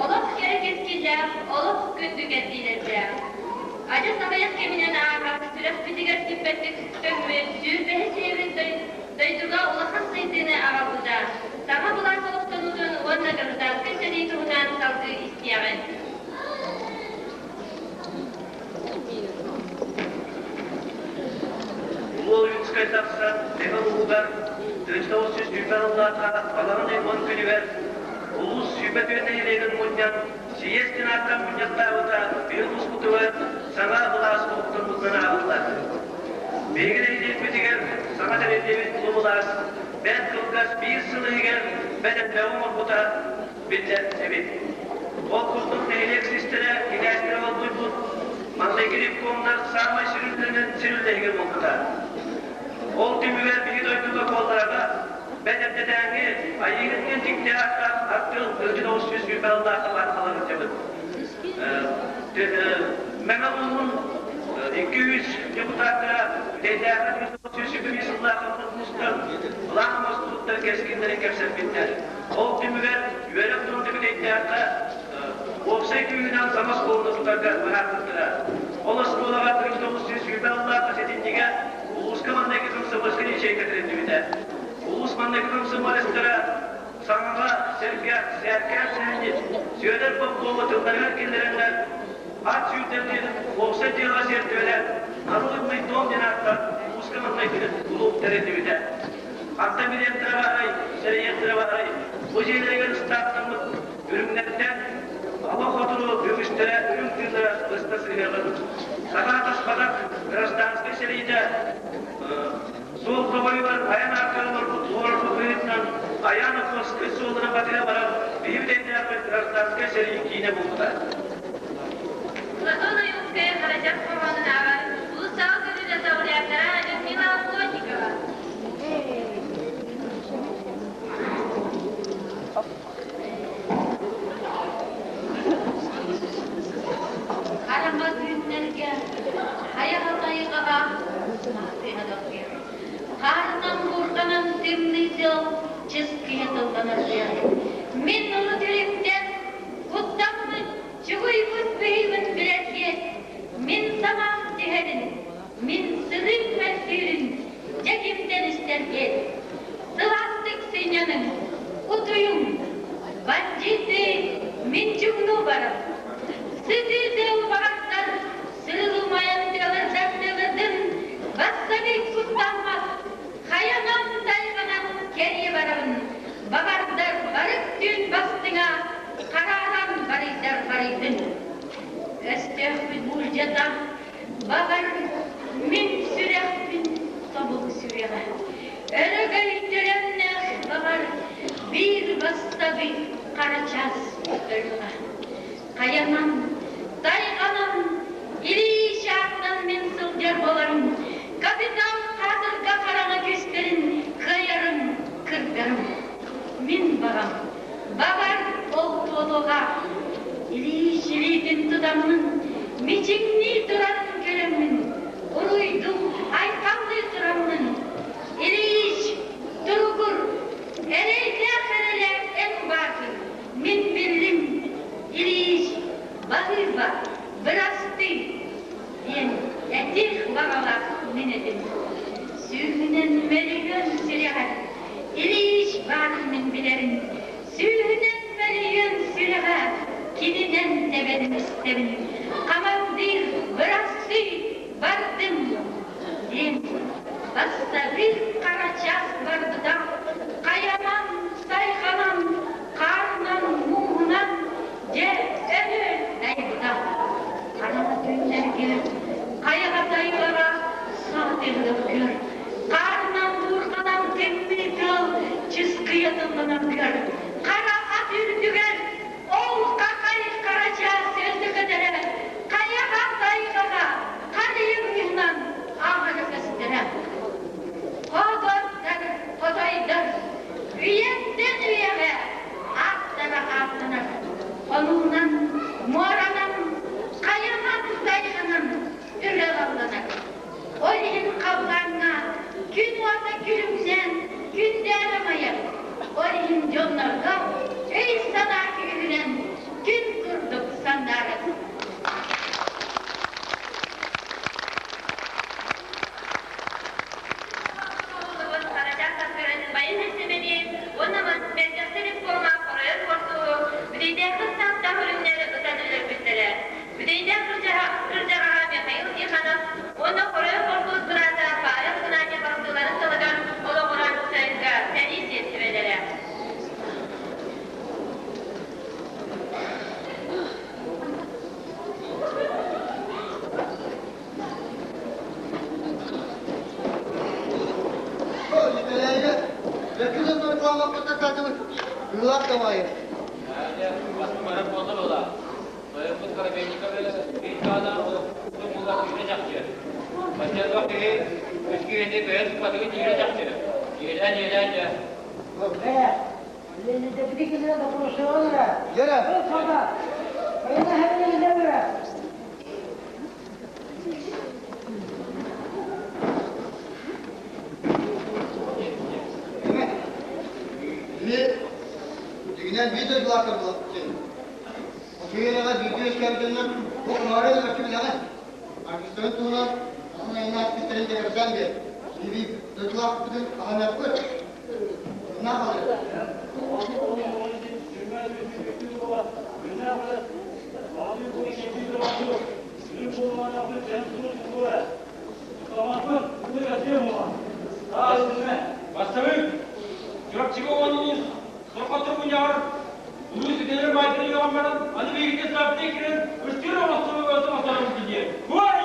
Speaker 9: Олох кэрэ кэскиллээх, олох күндү кэрдиилэрдээх. Адьас аҕыйах кэминэн ааһар, сүрэхпитигэр сүппэттик көммүт, сүүрбэһис үйэбит дойдуга улахан сайдыыны аҕалбыта. Саҥа былаас олохтонуутун уонна гражданскай сэрии туһунан салгыы истиэҕин.
Speaker 8: Улуу Ойуунускай тахсан, Мэҥэ улууһугар 1920 сыллаахха балаҕан ыйын уон күнүгэр улуус 24 нэһилиэгин мунньан сийиэс диэн мунньахтаабыта биһиги улууспутугар саҥа былаас уһуктурбутунан ааҕыллар. Биһиги нэһилиэкпитигэр саҥа тэриллибит улуу былаас бэрт кылгас биир сыл иһигэр бэрт элбэҕи оҥорбута биллэр эбит. Ол курдук нэһилиэк систэрэ кинээстэрэ олбуйбут маҥнайгы ревкомнар саамай сүрүннэринэн сүрүннэригэр буолбута. Ол түмүгэр биһи дойдуга куолларага бэт эрдэтээҥи Айыыһыт диэн дьикти ааттаах артыал 1920 сыллаахха баар халарыдьабыт. Мэҥэ улууһун 200 депутаттара Бүтэйдээххэ 1921 сыллаахха мустан былаан оҥостубуттар кэскиллэрин кэпсэппиттэр. Ол түмүгэр үөрэх дьонун Бүтэйдээххэ уопсай күүһүнэн саҥа оскуоланы тутарга быһаарбыттара. Ол оскуолаҕа 1920 сыллаахха сэтинньигэ улууска маҥнайгы комсомольскай ячейка тэриллибитэ. Улуус маҥнайгы комсомолецтара саҥаҕа сэргэ сээркээн сэһэнньит Сүөдэр Попкову тылларыгар киллэрэннэр, ат сүүрдэр диэн уопсай дьыалаҕа сиэртибэлээн, Народный дом диэн ааттаах улууска маҥнайгы кулууп тэриллибитэ. Хантан билиэхтэрэ баарай, сэрэйиэхтэрэ баарай, бу дьиэлэригэр ыстааттаммыт үрүҥнэртэн ала хотуну үгүстэрэ үрүҥ тыыннара быста сыһыаҕын, саха атаспатах гражданскай сэриитэ Суол тобойугар айан аартыгар олорбут олорбут быһыытынан Айаан Охотскай суолларын батыһа баран биһи бүтэйдээхпит гражданскай сэрии киинэ буолбута.
Speaker 9: Платон Ойуунскай Харачах хоһоонун ааҕар улуустааҕы көлүөнэ салайааччылара Людмила Плотникова.
Speaker 12: Хараҥа түүннэргэ хайаҕа тайҕаҕа маһтыһа Хаарынан буурҕанан тымныы тыал чыскыйа тылланар тыал. Мин урут иликтэн куттаммыт, чугуйбут быһыыбын билэргиэт, мин санаам түһэрин, мин сырыым мөлтүүрүн дьэ кимтэн истэргиэт. Сылаастык сынньаныҥ, утуйуҥ, бандьыыты мин чугнуу барам. Сытыы тыал баҕастар сырылымайан тыалырдар тыалырдын, бассабыык куттаммат, хайанан тайҕанан кэрийэ барабын, баҕардар барык түүн бастыҥа, харааран барыйдар барыйдын. Өстөөхпүт буулдьата, баҕар, мин сүрэхпин тобулу сүрэҕэ. Өрөгөй төлөннөөх баҕар, биир бассабыык хара чаас өлүөҕэ. Хайанан, тайҕанан, илии чаатынан мин сылдьар буоларым, капитал хаатырга хараҥа күстэрин кыайарым, кыргарым. Мин баҕам, баҕар ол туолуоҕа. Илии илиитин тутаммын, мичиҥнии турарын көрөммүн, уруйдуу, айхаллыы тураммын, Ильич, туругур, эрэйдээх эрэлээх эн бааргын. Мин биллим, Ильич, баһыыба, бырастыы, диэн этиэх баҕалаах мин этим. Сүүһүнэн мөлүйүөн сүрэҕэр Ильич баарын мин билэрим. Сүүһүнэн мөлүйүөн сүрэҕэ кининэн тэбэрин истэбин. Хамандыыр, бырастыы, бардым, диэн бассабыык хара чаас барбыта хайанан, тайҕанан, хаарынан, мууһунан дьэ өлө дайбыта. Хараҥа түүннэргэ хайаҕа тайҕаҕа саа тыаһыгар хаарынан, буурҕанан тымныы тыал чыскыйа тылланан көр. Хара ат үрдүгэр ол хахай хара чаас өлтөкөтөрө хайаҕа тайҕаҕа харыйа быыһынан ааһара көстөрө. Хототтор, хотойдор үйэттэн үйэҕэ ааттара ааттанар. Хонуунан, муоранан, хайанан, тайҕанан өрө алланар. Ол иһин халлааҥҥа күн уота күлүмнээн күндээн амайар. Ол иһин дьоннорго өй-санаа күүһүнэн күн курдук сандаарар.
Speaker 9: Уонна мэлдьэхсэр ревкома хоройор хортуоһу Бүтэйдээххэ ыстааптаах үрүҥнэр ытан өлөрбүттэрэ. Бүтэйдээх кырдьаҕаһа Михаил Тихонов уонна хоройор хортуос быраата Павел Игнатьев ахтыыларын тылыгар олоҕуран СНГ сэрии сиэртибэлэрэ.
Speaker 11: Дьиҥинэн биир дойдулаахтар буолабыт. Отуйанаҕа бииргэ үөскээбит дьоннор бу Омары өлөрчү билэҕин. Аргыстарын туһунан атын айаннаах кистэрин кэпсээн биэр. Биһиги дойдулаахпытын аһыныахпыт. Онно хаалыа.
Speaker 1: Бастабык, Чурапчыга уонунус сорҕотор мунньаҕар улуус үтэлэр баайдары үөҕэн баран, аны биһигитэ сааптай кирэн ыстыыр оҥостубу оҥосторбут диye. Куар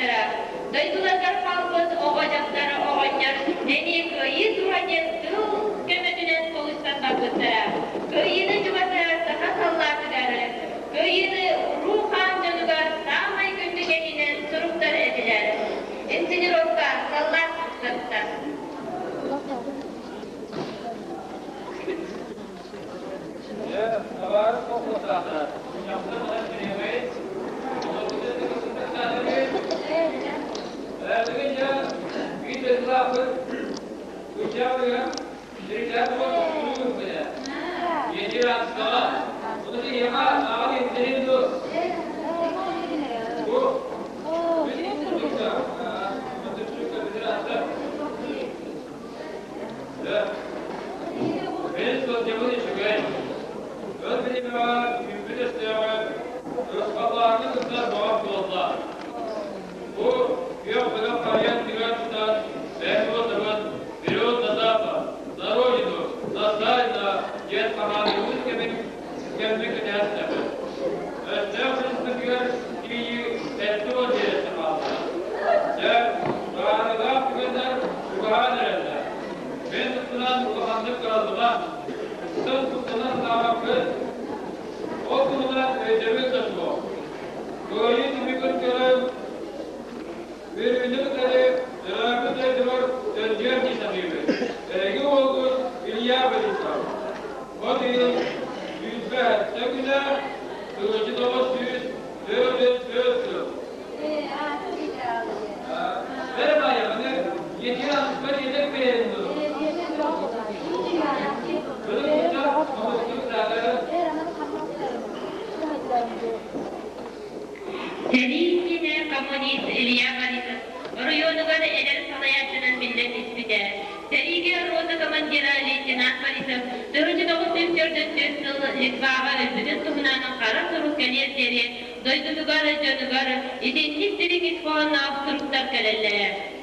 Speaker 9: барбыттара. Дойдуларыгар хаалбыт оҕо-дьахтар, оҕонньор эмиэ кыайыы туһа диэн тыл көмөтүнэн холустан барбыттара. Кыайыыны чугасыһар саха саллаатыгар, кыайыыны уруу-хаан дьонугар саамай күндү кэһиинэн суруктар этилэр. Инсценировка саллаат кытта. Сэрии иннинэ коммунист Илья Борисов оройуонугар эдэр салайааччынан биллэн испитэ. Сэриигэ рота командира лейтенант Борисов 1944 сыл Литваҕа өлбүтүн туһунан хара сурук кэлиэр диэри дойдутугар, дьонугар итинник дириҥ ис хоһоонноох суруктар кэлэллэрэ.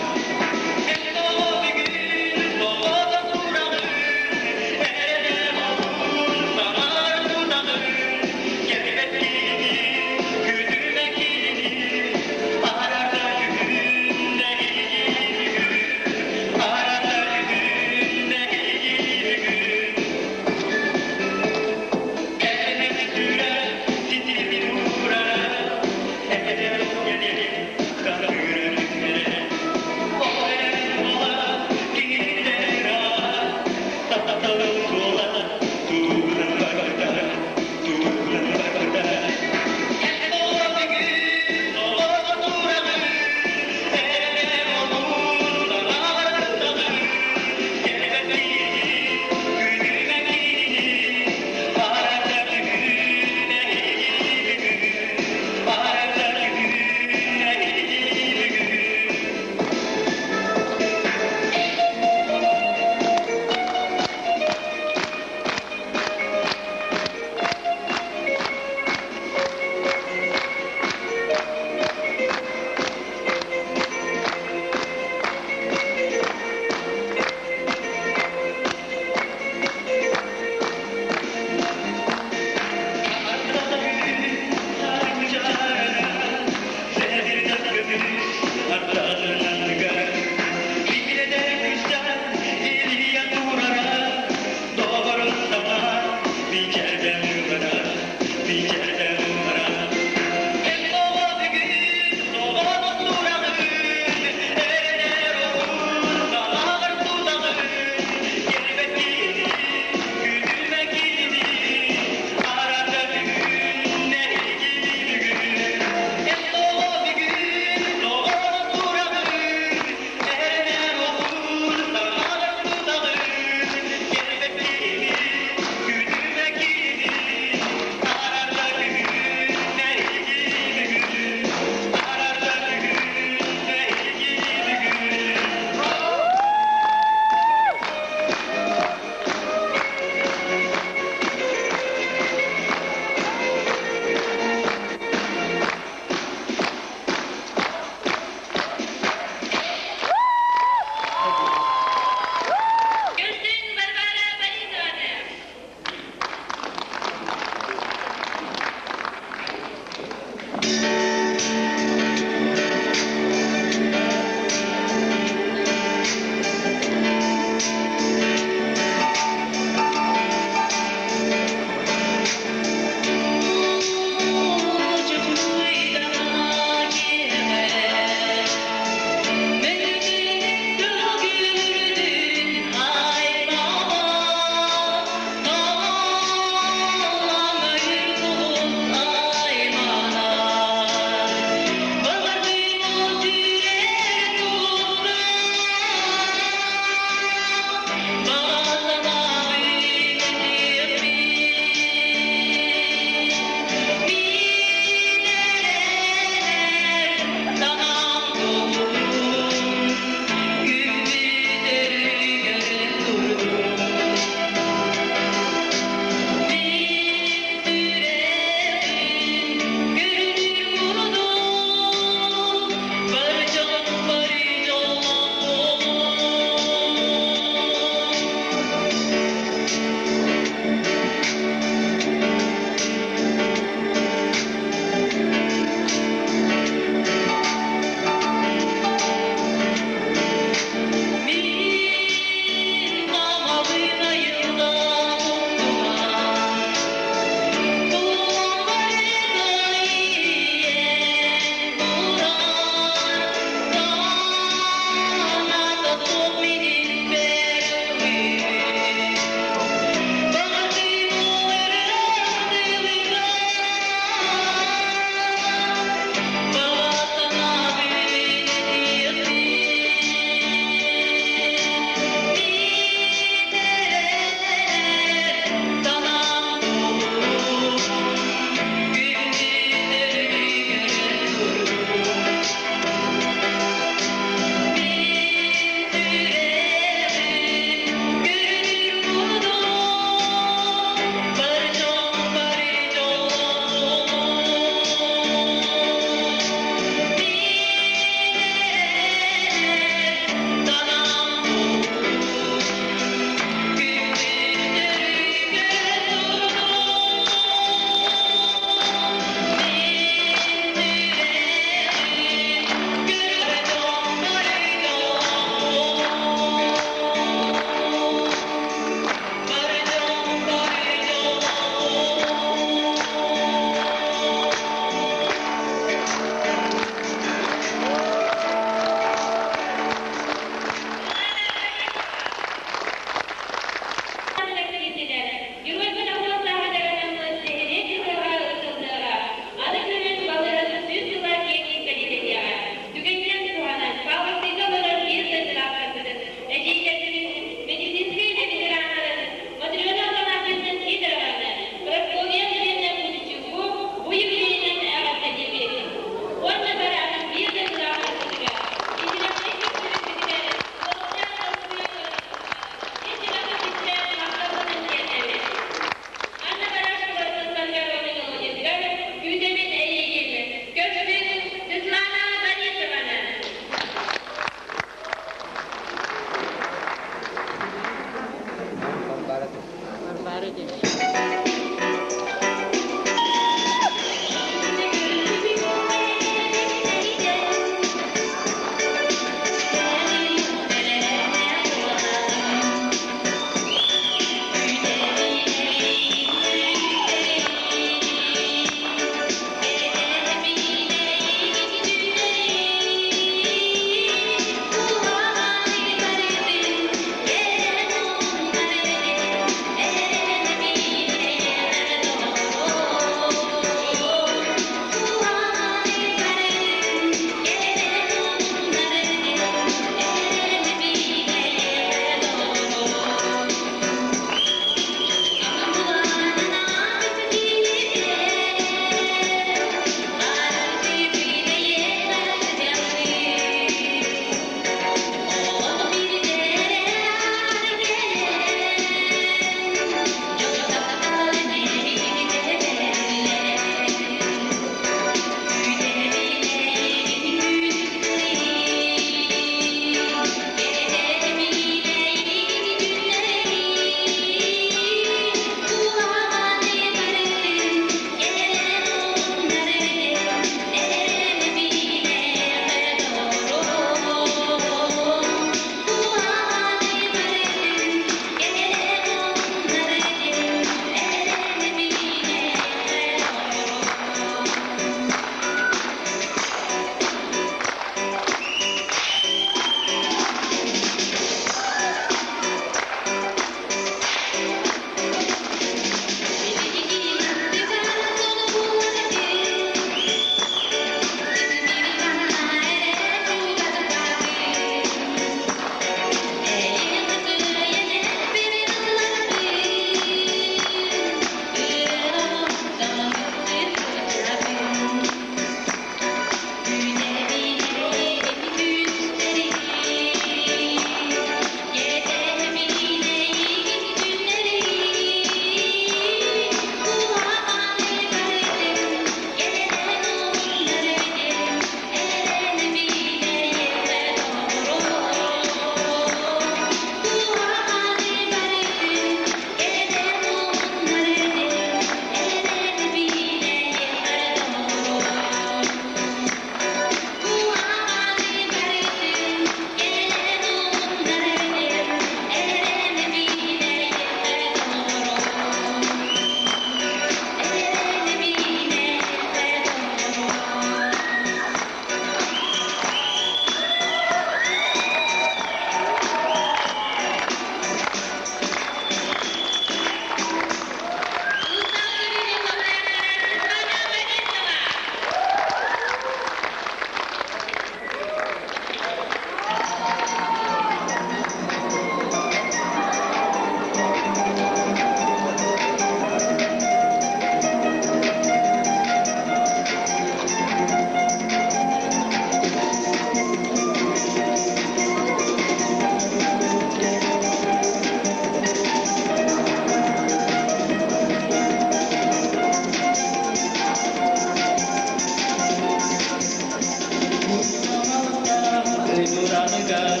Speaker 8: Уйдураныгар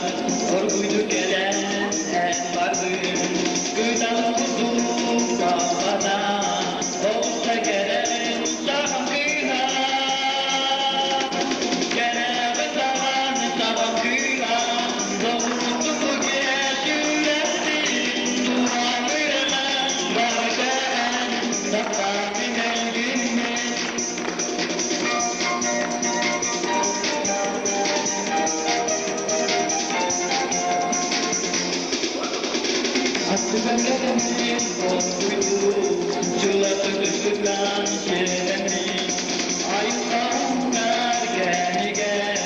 Speaker 8: оргуйду кэлэн эн бардын, Ытан курдук саҕана, Оҕуста кэлэн саҕан кыыһа. Кэрэҕин даҕаны саҕан кыыһа, Доҕуттуку сүрэхпин, Туһаныаҕа барыта эн, Таптаатын эйгиннин. Аттыгар кэлэммин оргуйдуу, Дьылатын ытыган сиэтэммин, Айылҕа кэмигэр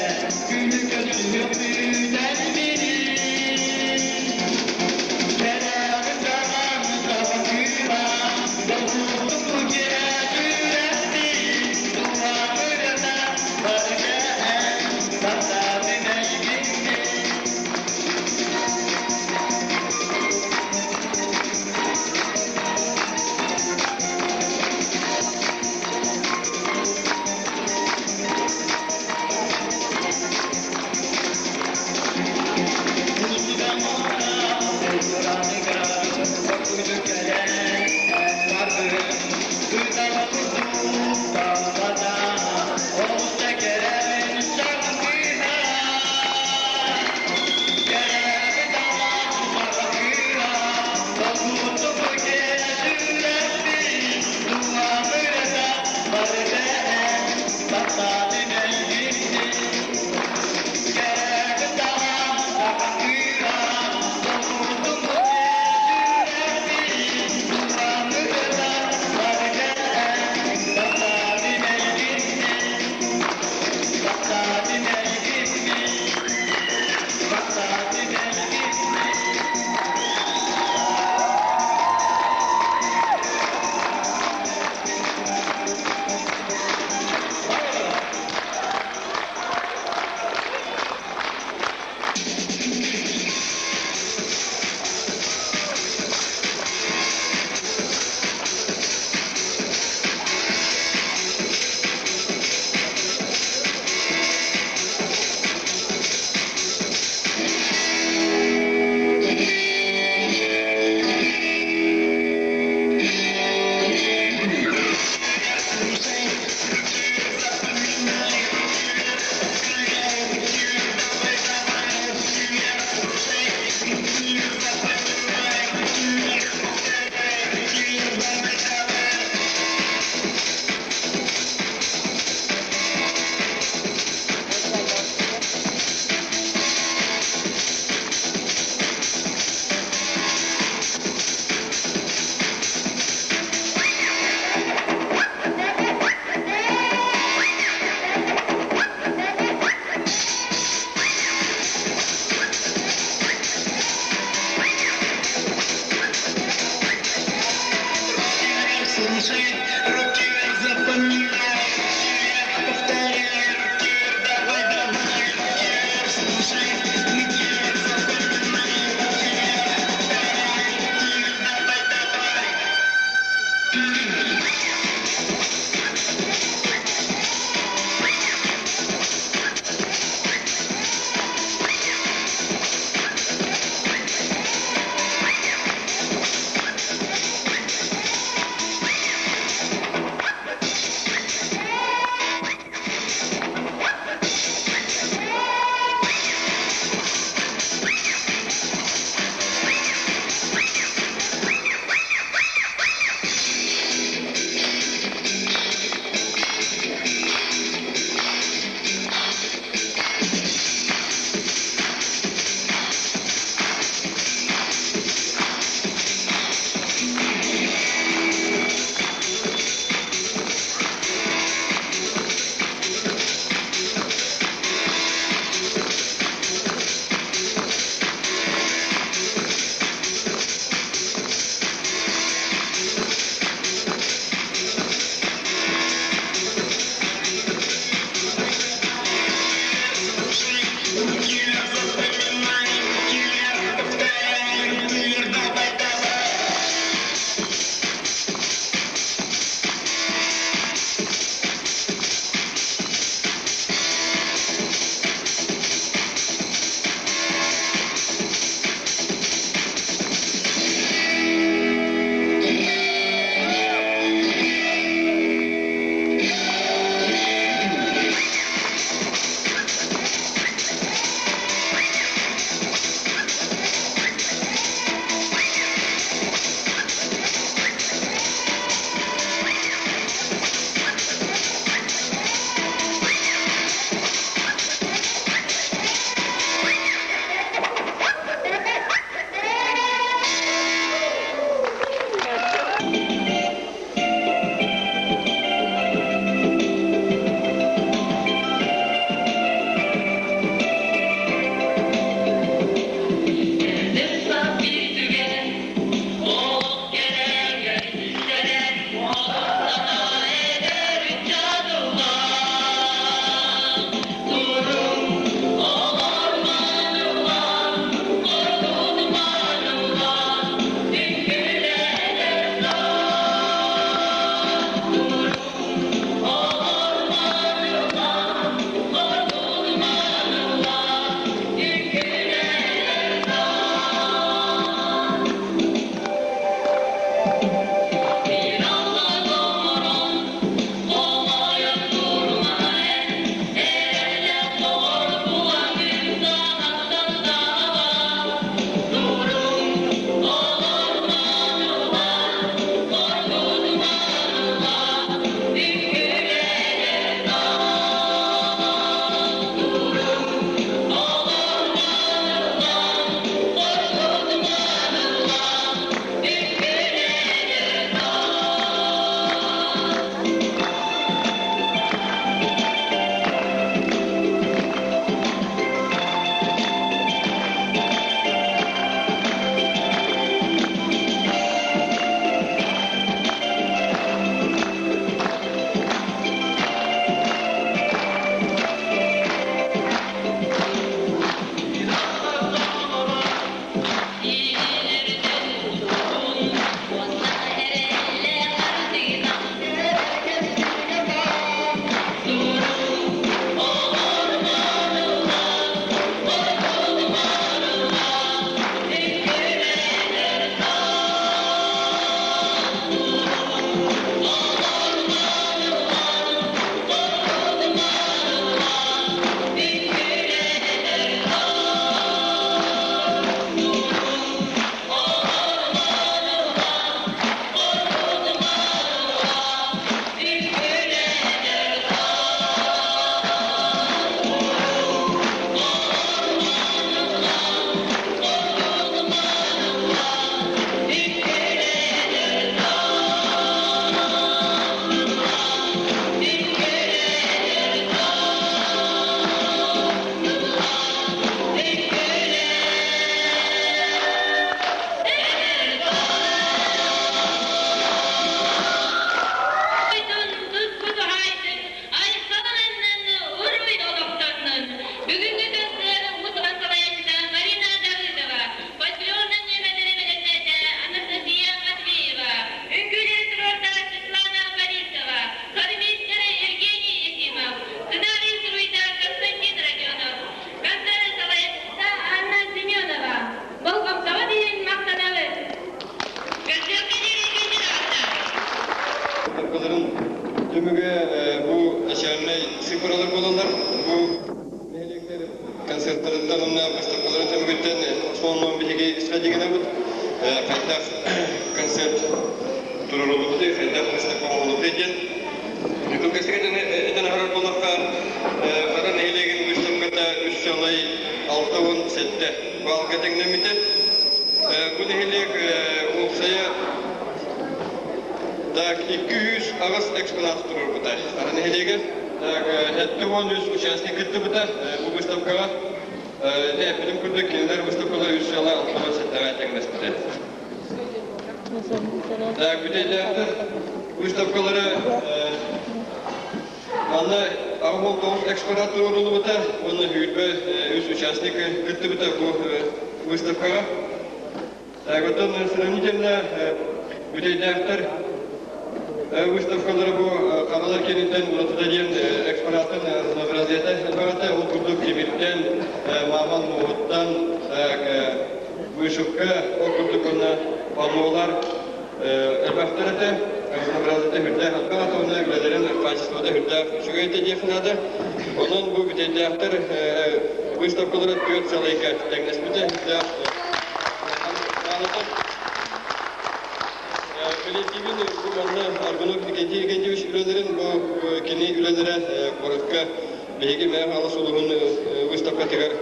Speaker 8: Күнү көрсүөхпүтэн билин. Кэрэҕин даҕаны табакыыла, Долгутуку дьиэ сүрэхпин, Туһаныгына барыта эн, Таптаатын эйгиннин.
Speaker 1: Концерттарыттан уонна выставкаларын түмүгүттэн основном биһиги исходигинабыт хайдах концерт туруоруллубутуй, хайдах выставка оҥоһуллубутуй диэн. Кылгастык этэн аһарар буоллахха, Хара нэһилиэгин выставката үс сылай 67 балга тэҥнэммитэ. Бу нэһилиэк уопсайа так 208 экспонат туруорбута. Хара нэһилиэгэ так 73 участник кыттыбыта бу выставкаҕа. Эппитим курдук, кинилэр выставкалар үс сыла 67-ҕэ тэҥнэспитэ. Так, бүтэйдээхтэр выставкалары манна 89 экспонат туруоруллубута уонна сүүрбэ үс участник кыттыбыта бу выставкаҕа. Так, оттон сравнительно бүтэйдээхтэр выставкалары бу ханалар киэниттэн уратыта диэн экспонаттан разнообразиета элбэҕэ. Ол курдук тимиртэн, мааман муоһуттан, вышивка, ол курдук уонна паннолар элбэхтэр этэ, разнообразиета үрдээх элбэх этэ уонна үлэлэрин качествота үрдээх үчүгэй этэ диэх наада. Онон бу бүтэйдээхтэр выставкалара түөрт сылайга тэҥнэспитэ үрдээх Бэлиэтиибин бу манна Аргунов Викентий Викентьевич үлэлэрин, бу кини үлэлэрэ куоракка биһиги Мэҥэ Хаҥалас улууһун выставкатыгар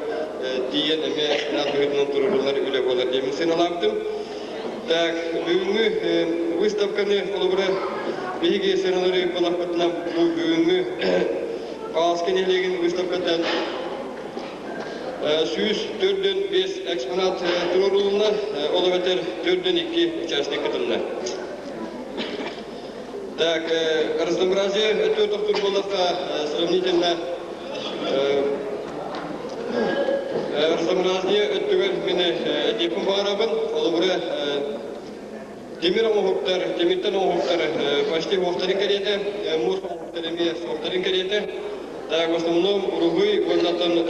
Speaker 1: тиийэн эмиэ экспонат быһыытынан туруоруллар үлэ буолар диэммин сыаналаабытым. Так, бүгүҥҥү выставканы холобура биһиги сыаналары буоллахпытына бу бүгүҥҥү Павловскай нэһилиэгин выставката 145 экспонат туруорулунна, ол эбэтэр 4-2 участник кытынна. Так, разнообразие өттүгэр тохтуур буоллахха, сравнительно разнообразие өттүгэр мин этиэхпин баҕарабын. Холобура, тимир оҥоһуктар, тимиртэн оҥоһуктар почти суохтарын кэриэтэ, муус оҥоһуктар эмиэ суохтарын кэриэтэ. Так, в основном уруһуй уонна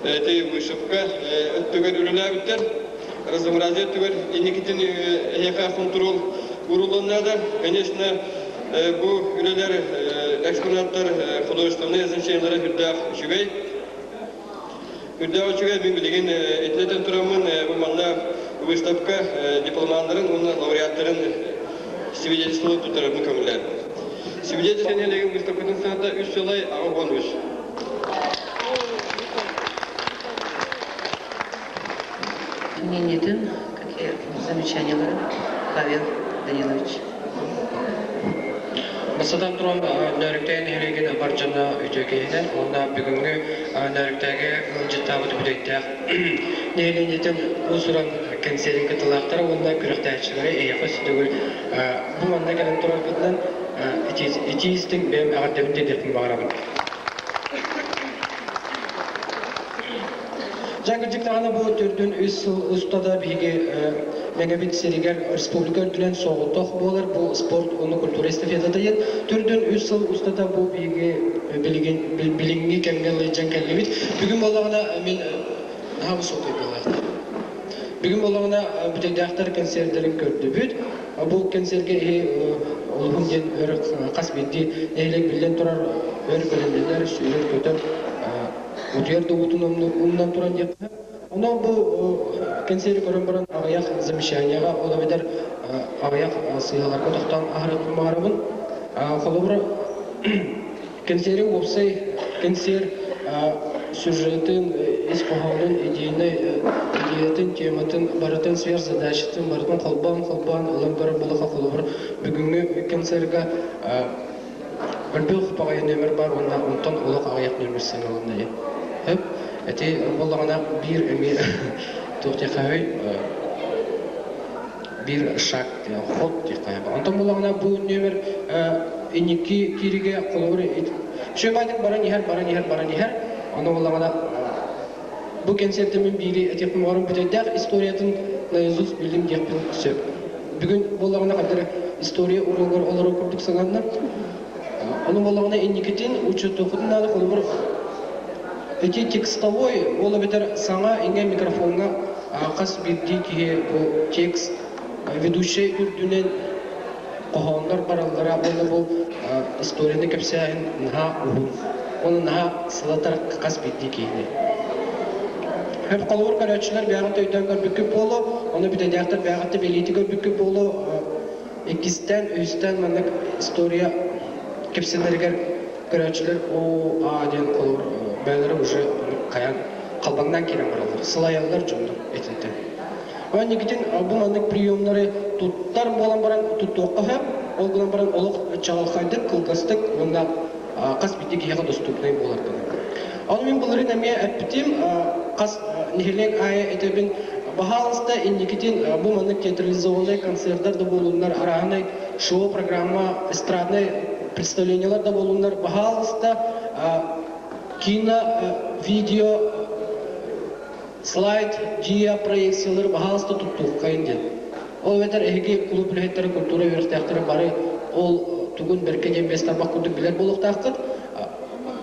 Speaker 1: эти вышивка өттүгэр үлэлээбиттэр. Разнообразие өттүгэр инникитин эһиэхэ хонтуруол ууруллан наада. Конечно, бу үлэлэр экспонаттар художественнай значениелара үрдээх үчүгэй. Үрдээх үчүгэй мин билигин итинэтэн тураммын бу манна выставка дипломаннарын уонна лауреаттарын свидетельстволарын туттарарбын көҥүллээн. Свидетельство нэһилиэгин выставкатын саҥата үс сылай 83.
Speaker 13: Мнениетин, какие замечания Павел Данилович?
Speaker 14: Бастатан туран, Нөөрүктээн нэһилиэгин бар дьоно үтүө киһинэн уонна бүгүҥҥү Нөөрүктээги ыалдьыттаабыт бүтэйдээх нэһилиэнньэтин уус-уран кэнсиэрин кыттыылаахтара уонна күрэхтэһээччилэри эйиэхэ сүтүгүл бу манна кэлэн тураргытынан итии истиҥ бэйэм эҕэрдэбин тиэрдиэхпин баҕарабын. Дьэ, кырдьык даҕаны бу төрдүн үс сыл устата биһиги Мэҥэбит сиригэр республика үрдүнэн соҕотох буолар бу спорт уонна культура эстафетата диэн төрдүн үс сыл устата бу биһиги билигин билиҥҥи кэмҥэ ылыйдьан кэллибит. Бүгүн буоллаҕына мин наһаа высокий буолаахтар. Бүгүн буоллаҕына бүтэйдээхтэр концердэрин көрдүбүт. Бу концергэ иһи олуһун диэн өр хас биирдии нэһилиэк биллэн турар өр бэлэмнэнэр, сүүрэр-көтөр утуйар да уутун умнан туран диэххэ. Онон бу кэнсиэри көрөн баран аҕыйах замечанияҕа, ол эбэтэр аҕыйах сыыһаларга тохтоон аһарыахпын баҕарабын. Холобура, кэнсиэри уопсай кэнсиэр сюжетын, ис хоһоонун, идейнай идеятын, тематын барытын сверхзадачатын барытын холбоон-холбоон ылан көрөр буоллахха, холобур, бүгүҥҥү концерга Өлбөх баҕайы нүөмэр баар уонна онтон олох аҕыйах нүөмэр сыаналанна диэн. Сөп. Ити буоллаҕына биир эмиэ туох диэххэ биир шаг ход диэххэ. Онтон буоллаҕына бу нүөмэр инники кииригэ холобур үчүгэйдик баран иһэр, баран иһэр, баран иһэр. Ону буоллаҕына бу кэнсиэртэ мин биири этиэхпин баҕарым бүтэйдээх историятын наизусть биллим диэхпин сөп. Бүгүн буоллаҕына хайдах история уруогар олорор курдук сананна. Ону буоллаҕына инникитин учуоттуоххутун наада холобур ити текстовой ол эбэтэр саҥа иҥэ микрофоҥҥа хас биирдии киһи бу текст ведущай үрдүнэн хоһооннор бараллара уонна бу историяны кэпсээһин наһаа уһун уонна наһаа сылатар хас биирдии киһини. Хөп холобур көрөөччүлэр бэйэҕит өйдөөн көрбүккүт буолуо, ону бүтэйдээхтэр бэйэҕит бэлиэтии көрбүккүт буолуо. Иккистээн, үһүстээн маннык история кэпсэнэригэр көрөөччүлэр оо аа диэн холобур бэйэлэрэ уже хайаан халбаҥнаан киирэн бараллар, сылайаллар дьоннор итинтэн. Никитин бу маннык приемнары туттар буолан баран туттуохха сөп, ол гынан баран олох чаҕылхайдык, кылгастык уонна хас биирдии киһиэхэ доступнай буолар гына. Ону мин былырыын эмиэ эппитим, хас нэһилиэк аайы этэбин, баһаалыста инникитин бу маннык театрализованнай концерттар да буолуннар, арааһынай шоу-программа, эстраднай представлениелар да буолуннар, баһаалыста кино, видео, слайд, дьиэ проекциялары баһаалыста туттуоххайын диэн. Ол эбэтэр эһиги кулууп үлэһиттэрэ, культура үөрэхтээхтэрэ бары ол тугун бэркэ диэн бэс тарбах курдук билэр буолуохтааххыт.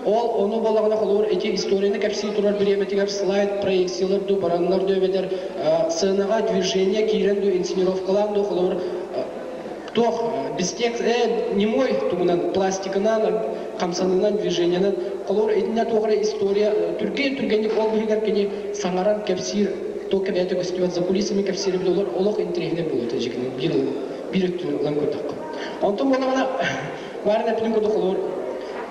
Speaker 14: Ол ону буоллаҕына холобур ити историяны кэпсии турар бириэмэтигэр слайд, проекциялар дуу, бараннар дуу эбэтэр сценаҕа движение киирэн дуу, инсценировкалаан дуу, холобур туох без текст, немой тугунан, пластиканан, хамсанынан, движениенан, холобур итиннэ туох эрэ история түргэн түргэнник ол быһыгар кини саҥаран кэпсиир только бэйэтэ көстүбэт за кулисами кэпсиир эбит олор олох интэриэһинэй буолуо дьигинэн биир биир өттүн ылан көрдөххө. Онтон буоллаҕына баарын эппитин курдук холобур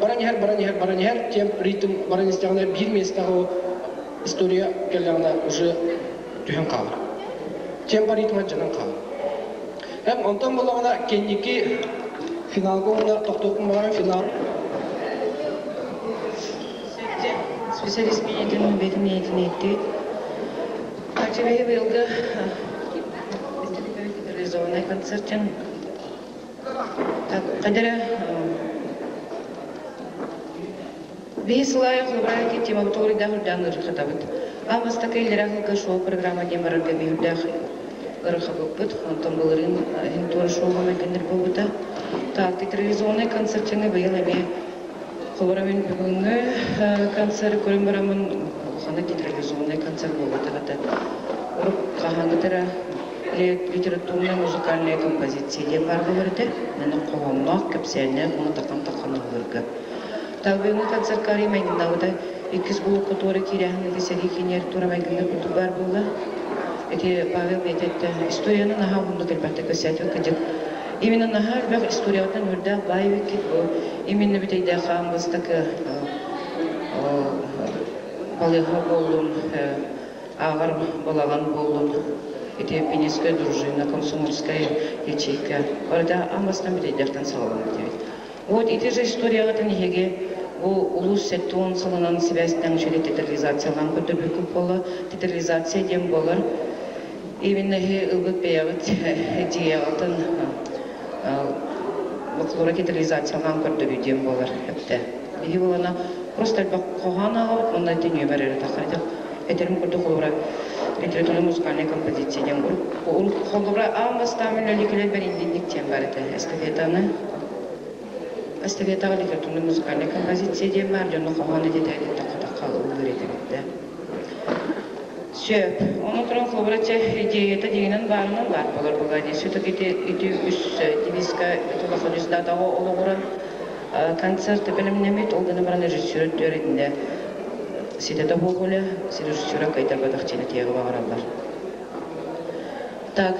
Speaker 14: баран иһэр, баран иһэр, баран иһэр, темп, ритм баран истэҕинэ биир миэстэҕэ ол история кэллэҕинэ уже түһэн хаалар. Темп ритма дьанан хаалар. Эм онтон буоллаҕына кэнники финалга уонна тохтуохпун баҕаран финал
Speaker 13: Специалист миэтин бэтин ниэтин ииттибит. Ачыбэһи быйылгы реализованный концертин кадера Биһи сылайы хлыбрайки тематурыйдаах үрдээн ырхатабыт. Аан бастакы иллэрэ сылга шоу-программа диэн барарга биһирдээх ырхабыппыт. Онтон былырыын иһин туора шоуга мэлгэннэр буолбута. Так, театрализованный концертчыны быйыл эмиэ холобура мин бүгүҥҥү концерт көрөн бараммын улаханнык театрализованный концерт буолбатах этэ. Урут хаһааҥҥыта литературно-музыкальная композиция диэн баар буолар этэ. Манна хоһоонноох, кэпсээннээх уонна такан-такан ыллыырга. Талбыҥҥа концертка арый майгыннаабыта иккис блокка туора киирээһин ити сэрии киинигэр туора майгынныыр курдук баар буолла. Ити Павел бэйэтэ эттэ, историяны наһаа уһуннук элбэхтик кэпсээтэ кырдьык. Именно наһаа элбэх историятын үрдээх баай эбиккит бу. Именно бүтэйдээх хаан бастакы балыыһа буоллун, ааҕар балаҕан буоллун, ити Пинецкая дружина, комсомольская ячейка. Барыта аан бастаан бүтэйдээхтэн саҕаламмыт эбит. Вот ити же историяҕытын эһиги бу улуус 70 сылынан сибээстээн үчүгэй театрализациялаан көрдөрбүккүт буолла. Театрализация диэн буолар. Именно эһи ылбыт бэйэҕит идеяҕытын бокулура театрализациялаан көрдөрүү диэн буолар эптэ. Биһи буолана просто элбэх хоһоон ааҕабыт уонна ити нүөмэр эрэ тахсар. Этэрим курдук холобура литературно-музыкальная композиция диэн холобура аан бастаан үлэлии бэриллинник диэн бар этэ эстафетаны Эстафетаҕа литературнай-музыкальнай композиция диэн баар, дьону хоһоон этитэ тахха ыллыыр этибит да. Сөп. Онон туран холобура чэ идеята дьиҥинэн баарынан баар буолар буолаа дии. Все-таки ити, ити үс девизка улахан үс датаҕа олоҕуран концерт бэлэмнэммит, ол гынан баран режиссер өттүгэр итиннэ ситэтэ буолуо режиссера кыайтарбатах дьиэни тиэҕи баҕараллар. Так,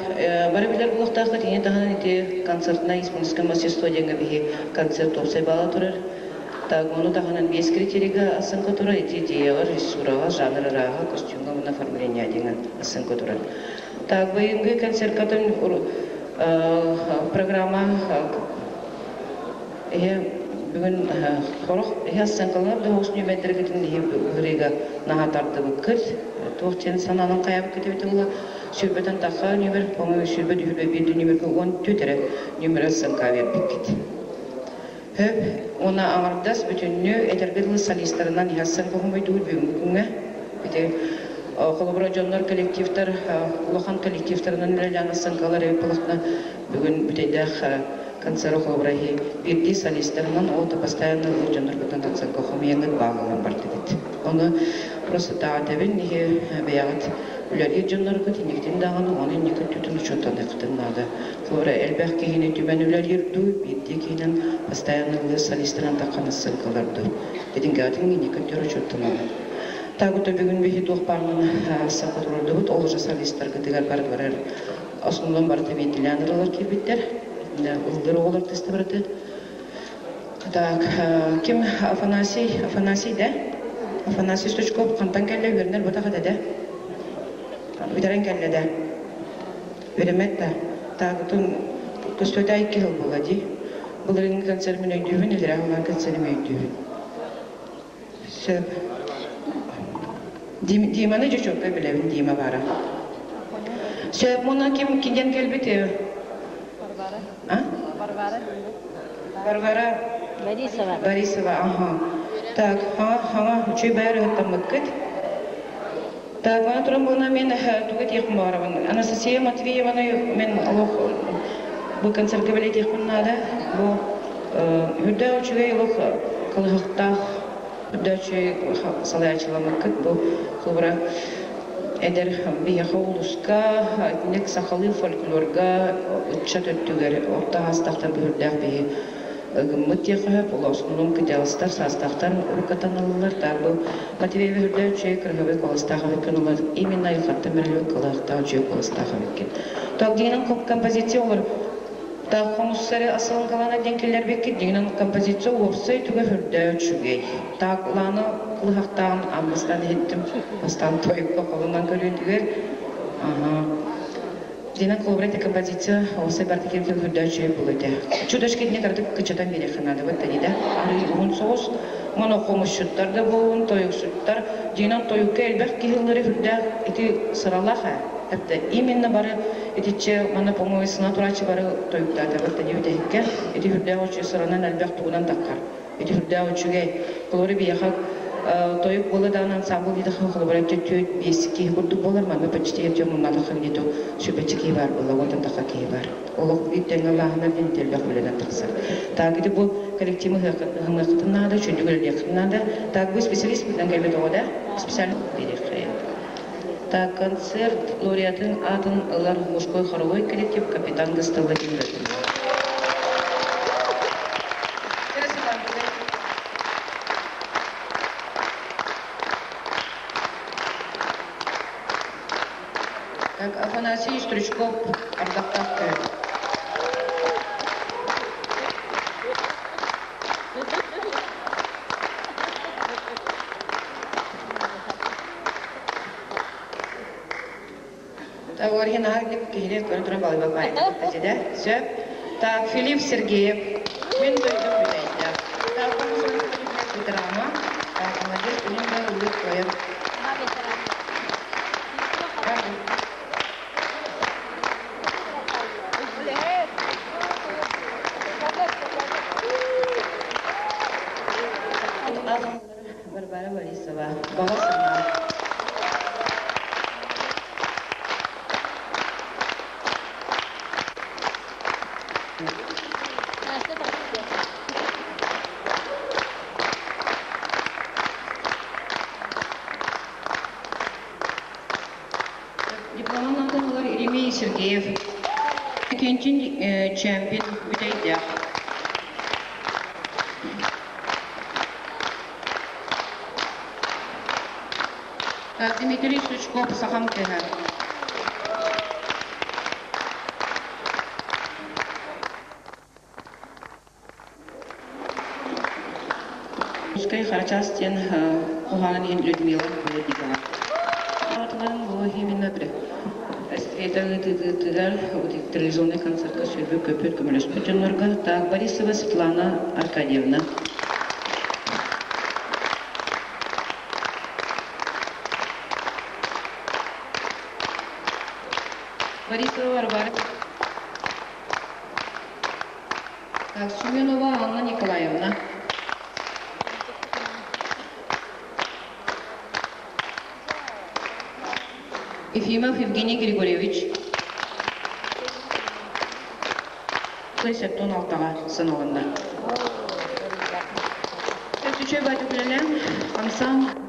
Speaker 13: бары билэр буолуохтааххыт, ийэ таһынан ити концертнай исполнительское мастерство диэҥҥэ биһи концерт уопсай баала турар. Так, ону таһынан биэс критерийга оценка турар, ити идеяҕа, режиссураҕа, жанр арааһа, костюмҥа уонна оформление диэҥҥэ оценка турар. Так, быйылгы концерткатын программа Эһэ бүгүн сорох эһэ сценкалар да оҕус нүөмэрдэргитин иһи ыһырыыга наһаа тардыбыккыт. Туох диэн санаанан хайаабыккыт эбитэ буолла. Сүүрбэтэн тахса нүөмэр, по-моему, сүүрбэ түһүлбэ биирдэ нүөмэргэ 14 эрэ нүөмэрэ сценка биэрбиккит. Хөп, уонна аҥардас бүтүннүү этэргэ дылы солистарынан иһэ сценка хомойдуур бүгүҥҥү күҥҥэ. Ити холобура дьоннор коллективтар улахан коллективтарынан үлэлээн сценкалар эбит буоллахтына бүгүн бүтэйдээх концеры холобура иһи биирдии солистарынан ол да постоянно ыллыыр дьонноргутун концерка хомуйаҥҥыт баалланан бардыгыт. Ону просто даҕатабын иһи бэйэҕит үлэлиир дьонноргут инникитин даҕаны ону инники өттүтүн учуоттаныаххытын наада. Холобура элбэх киһини түмэн үлэлиир дуу, биирдии киһинэн постоянно ыллыыр солистарынан таххана ссылкалар дуу. Итинкэҕитин инники өттүгэр учуоттаналлар. Тагыта бүгүн биһи туох баарынан саха турардыбыт, ол уже солистаргытыгар бар барар основном барыта биирдилээн ырылар киирбиттэр. Ыллыр оҕолор тыста барыта. Так, ким Афанасий, Афанасий да? Афанасий Стручков хантан кэллэ үөрэнэр бутах этэ да? Бүтэрэн кэллэ да? Үөрэммэт да? Таагытын көстүөтэ икки сыл буолла дии. Былырыыҥҥы концерт мин өйдүүбүн, илэрээ сыллаан концерт өйдүүбүн. Сөп. Диманы дьочуокка билэбин, Дима баара. Сөп, муна ким киген кэлбит?
Speaker 2: Варвара.
Speaker 13: А?
Speaker 2: Варвара.
Speaker 13: Варвара
Speaker 10: Борисова.
Speaker 13: Борисова, ага. Так, ха, ха, үчүй бәрі ыттаммыккыт. Так, мана туран буна мен туга тиэхпин баҕарабын. Анастасия Матвееваны мен олох бу концертка билетиэхпин наада. Бу үрдээх үчүгэй олох кылыһахтаах үрдээх үчүгэй салайааччыламмыккыт бу холобура эдэр биһиэхэ улууска итинник сахалыы фольклорга ыччат өттүгэр орто аастахтар быһырдаах биһи ыгыммыт диэххэ сөп улуусунун кытаҕастар саастаахтар уруккатаналлар так бу Матвеева үрдээх үчүгэй кырыһабай куоластаах эбиккин улар именно айылҕаттан бэриллибит кылаахтаах үчүгэй куоластаах эбиккин так дигинэн композиция олор так хомуссары асылын калана диэн киллэрбиккит дигинэн композиция уопсай түгэ үрдээх үчүгэй так лааны кылыһахтааҕын аммастан иһиттим бастаан тойукка холунан көрүүтүгэр аха Дина холобура ити композиция уопсай барыта киирбитин көрдөөн үчүгэй буолуо этэ. Чудочка итини кыратык кыччатан биэриэххэ наада быттани да. Арыый уһун соҕус, монохомусчуттар да буолун, тойуксуттар. Дьиҥинэн тойукка элбэх киһи ыллары үрдээх ити сыралаах ээ. Это именно бары итиччэ манна по-моему сына турааччы бары тойуктаата быттани бүтэһиккэ. Ити үрдээх үчүгэй сыранан элбэх тугунан таххар. Ити үрдээх үчүгэй. Холобура биһиэхэ тойук буола даҕаны ансамбл диэтэххэ холобура түөрт биэс киһи курдук буолар манна почти эрдэ муннатахха где-то сүүрбэччэ киһи баар буолла уонтан тахха киһи баар. Олох биир тэҥҥэ ылааһынар диэн элбэх үлэнэн тахсар. Так ити бу коллективы ыһымыаххытын наада, үчүгдүк үлэлиэххитин наада. Так бу специалист бытынан кэлбит оҕо да специально биэриэххэ. Так концерт лауреатын аатын ылар мужской хоровой коллектив капитан Гастелло Так, Афанасий Стручков, Ардахтаах күн. Оригинальник киһини көрөн туран балыйбаппаайда. Сөп. Так, Филипп Сергеев. Мин дойдум бүтэйдээх. Так, ветерана. Так, молодец, үнүн да ыллык қояр. Варвара Борисова. Баҕа санаа. Дипломун ылар Еремей Сергеев. Кенчин чемпион бүтэйдээх. Дмитрий Сучков Сахам кыһа. Русскай Харачаас диэн хоһоонун иһин Людмила Владимирова. Аатынан бу именно Света ыытыытыгар телевизионный концертка сүүрбүт көппүт көмөлөспүт дьоннорго так Борисова Светлана Аркадьевна. Борисова Варвара. Так, Семенова Анна Николаевна. Ефимов Евгений Григорьевич. Сеттон алтаға сыналынды. Өтүчө байтүкүлелен хамсан.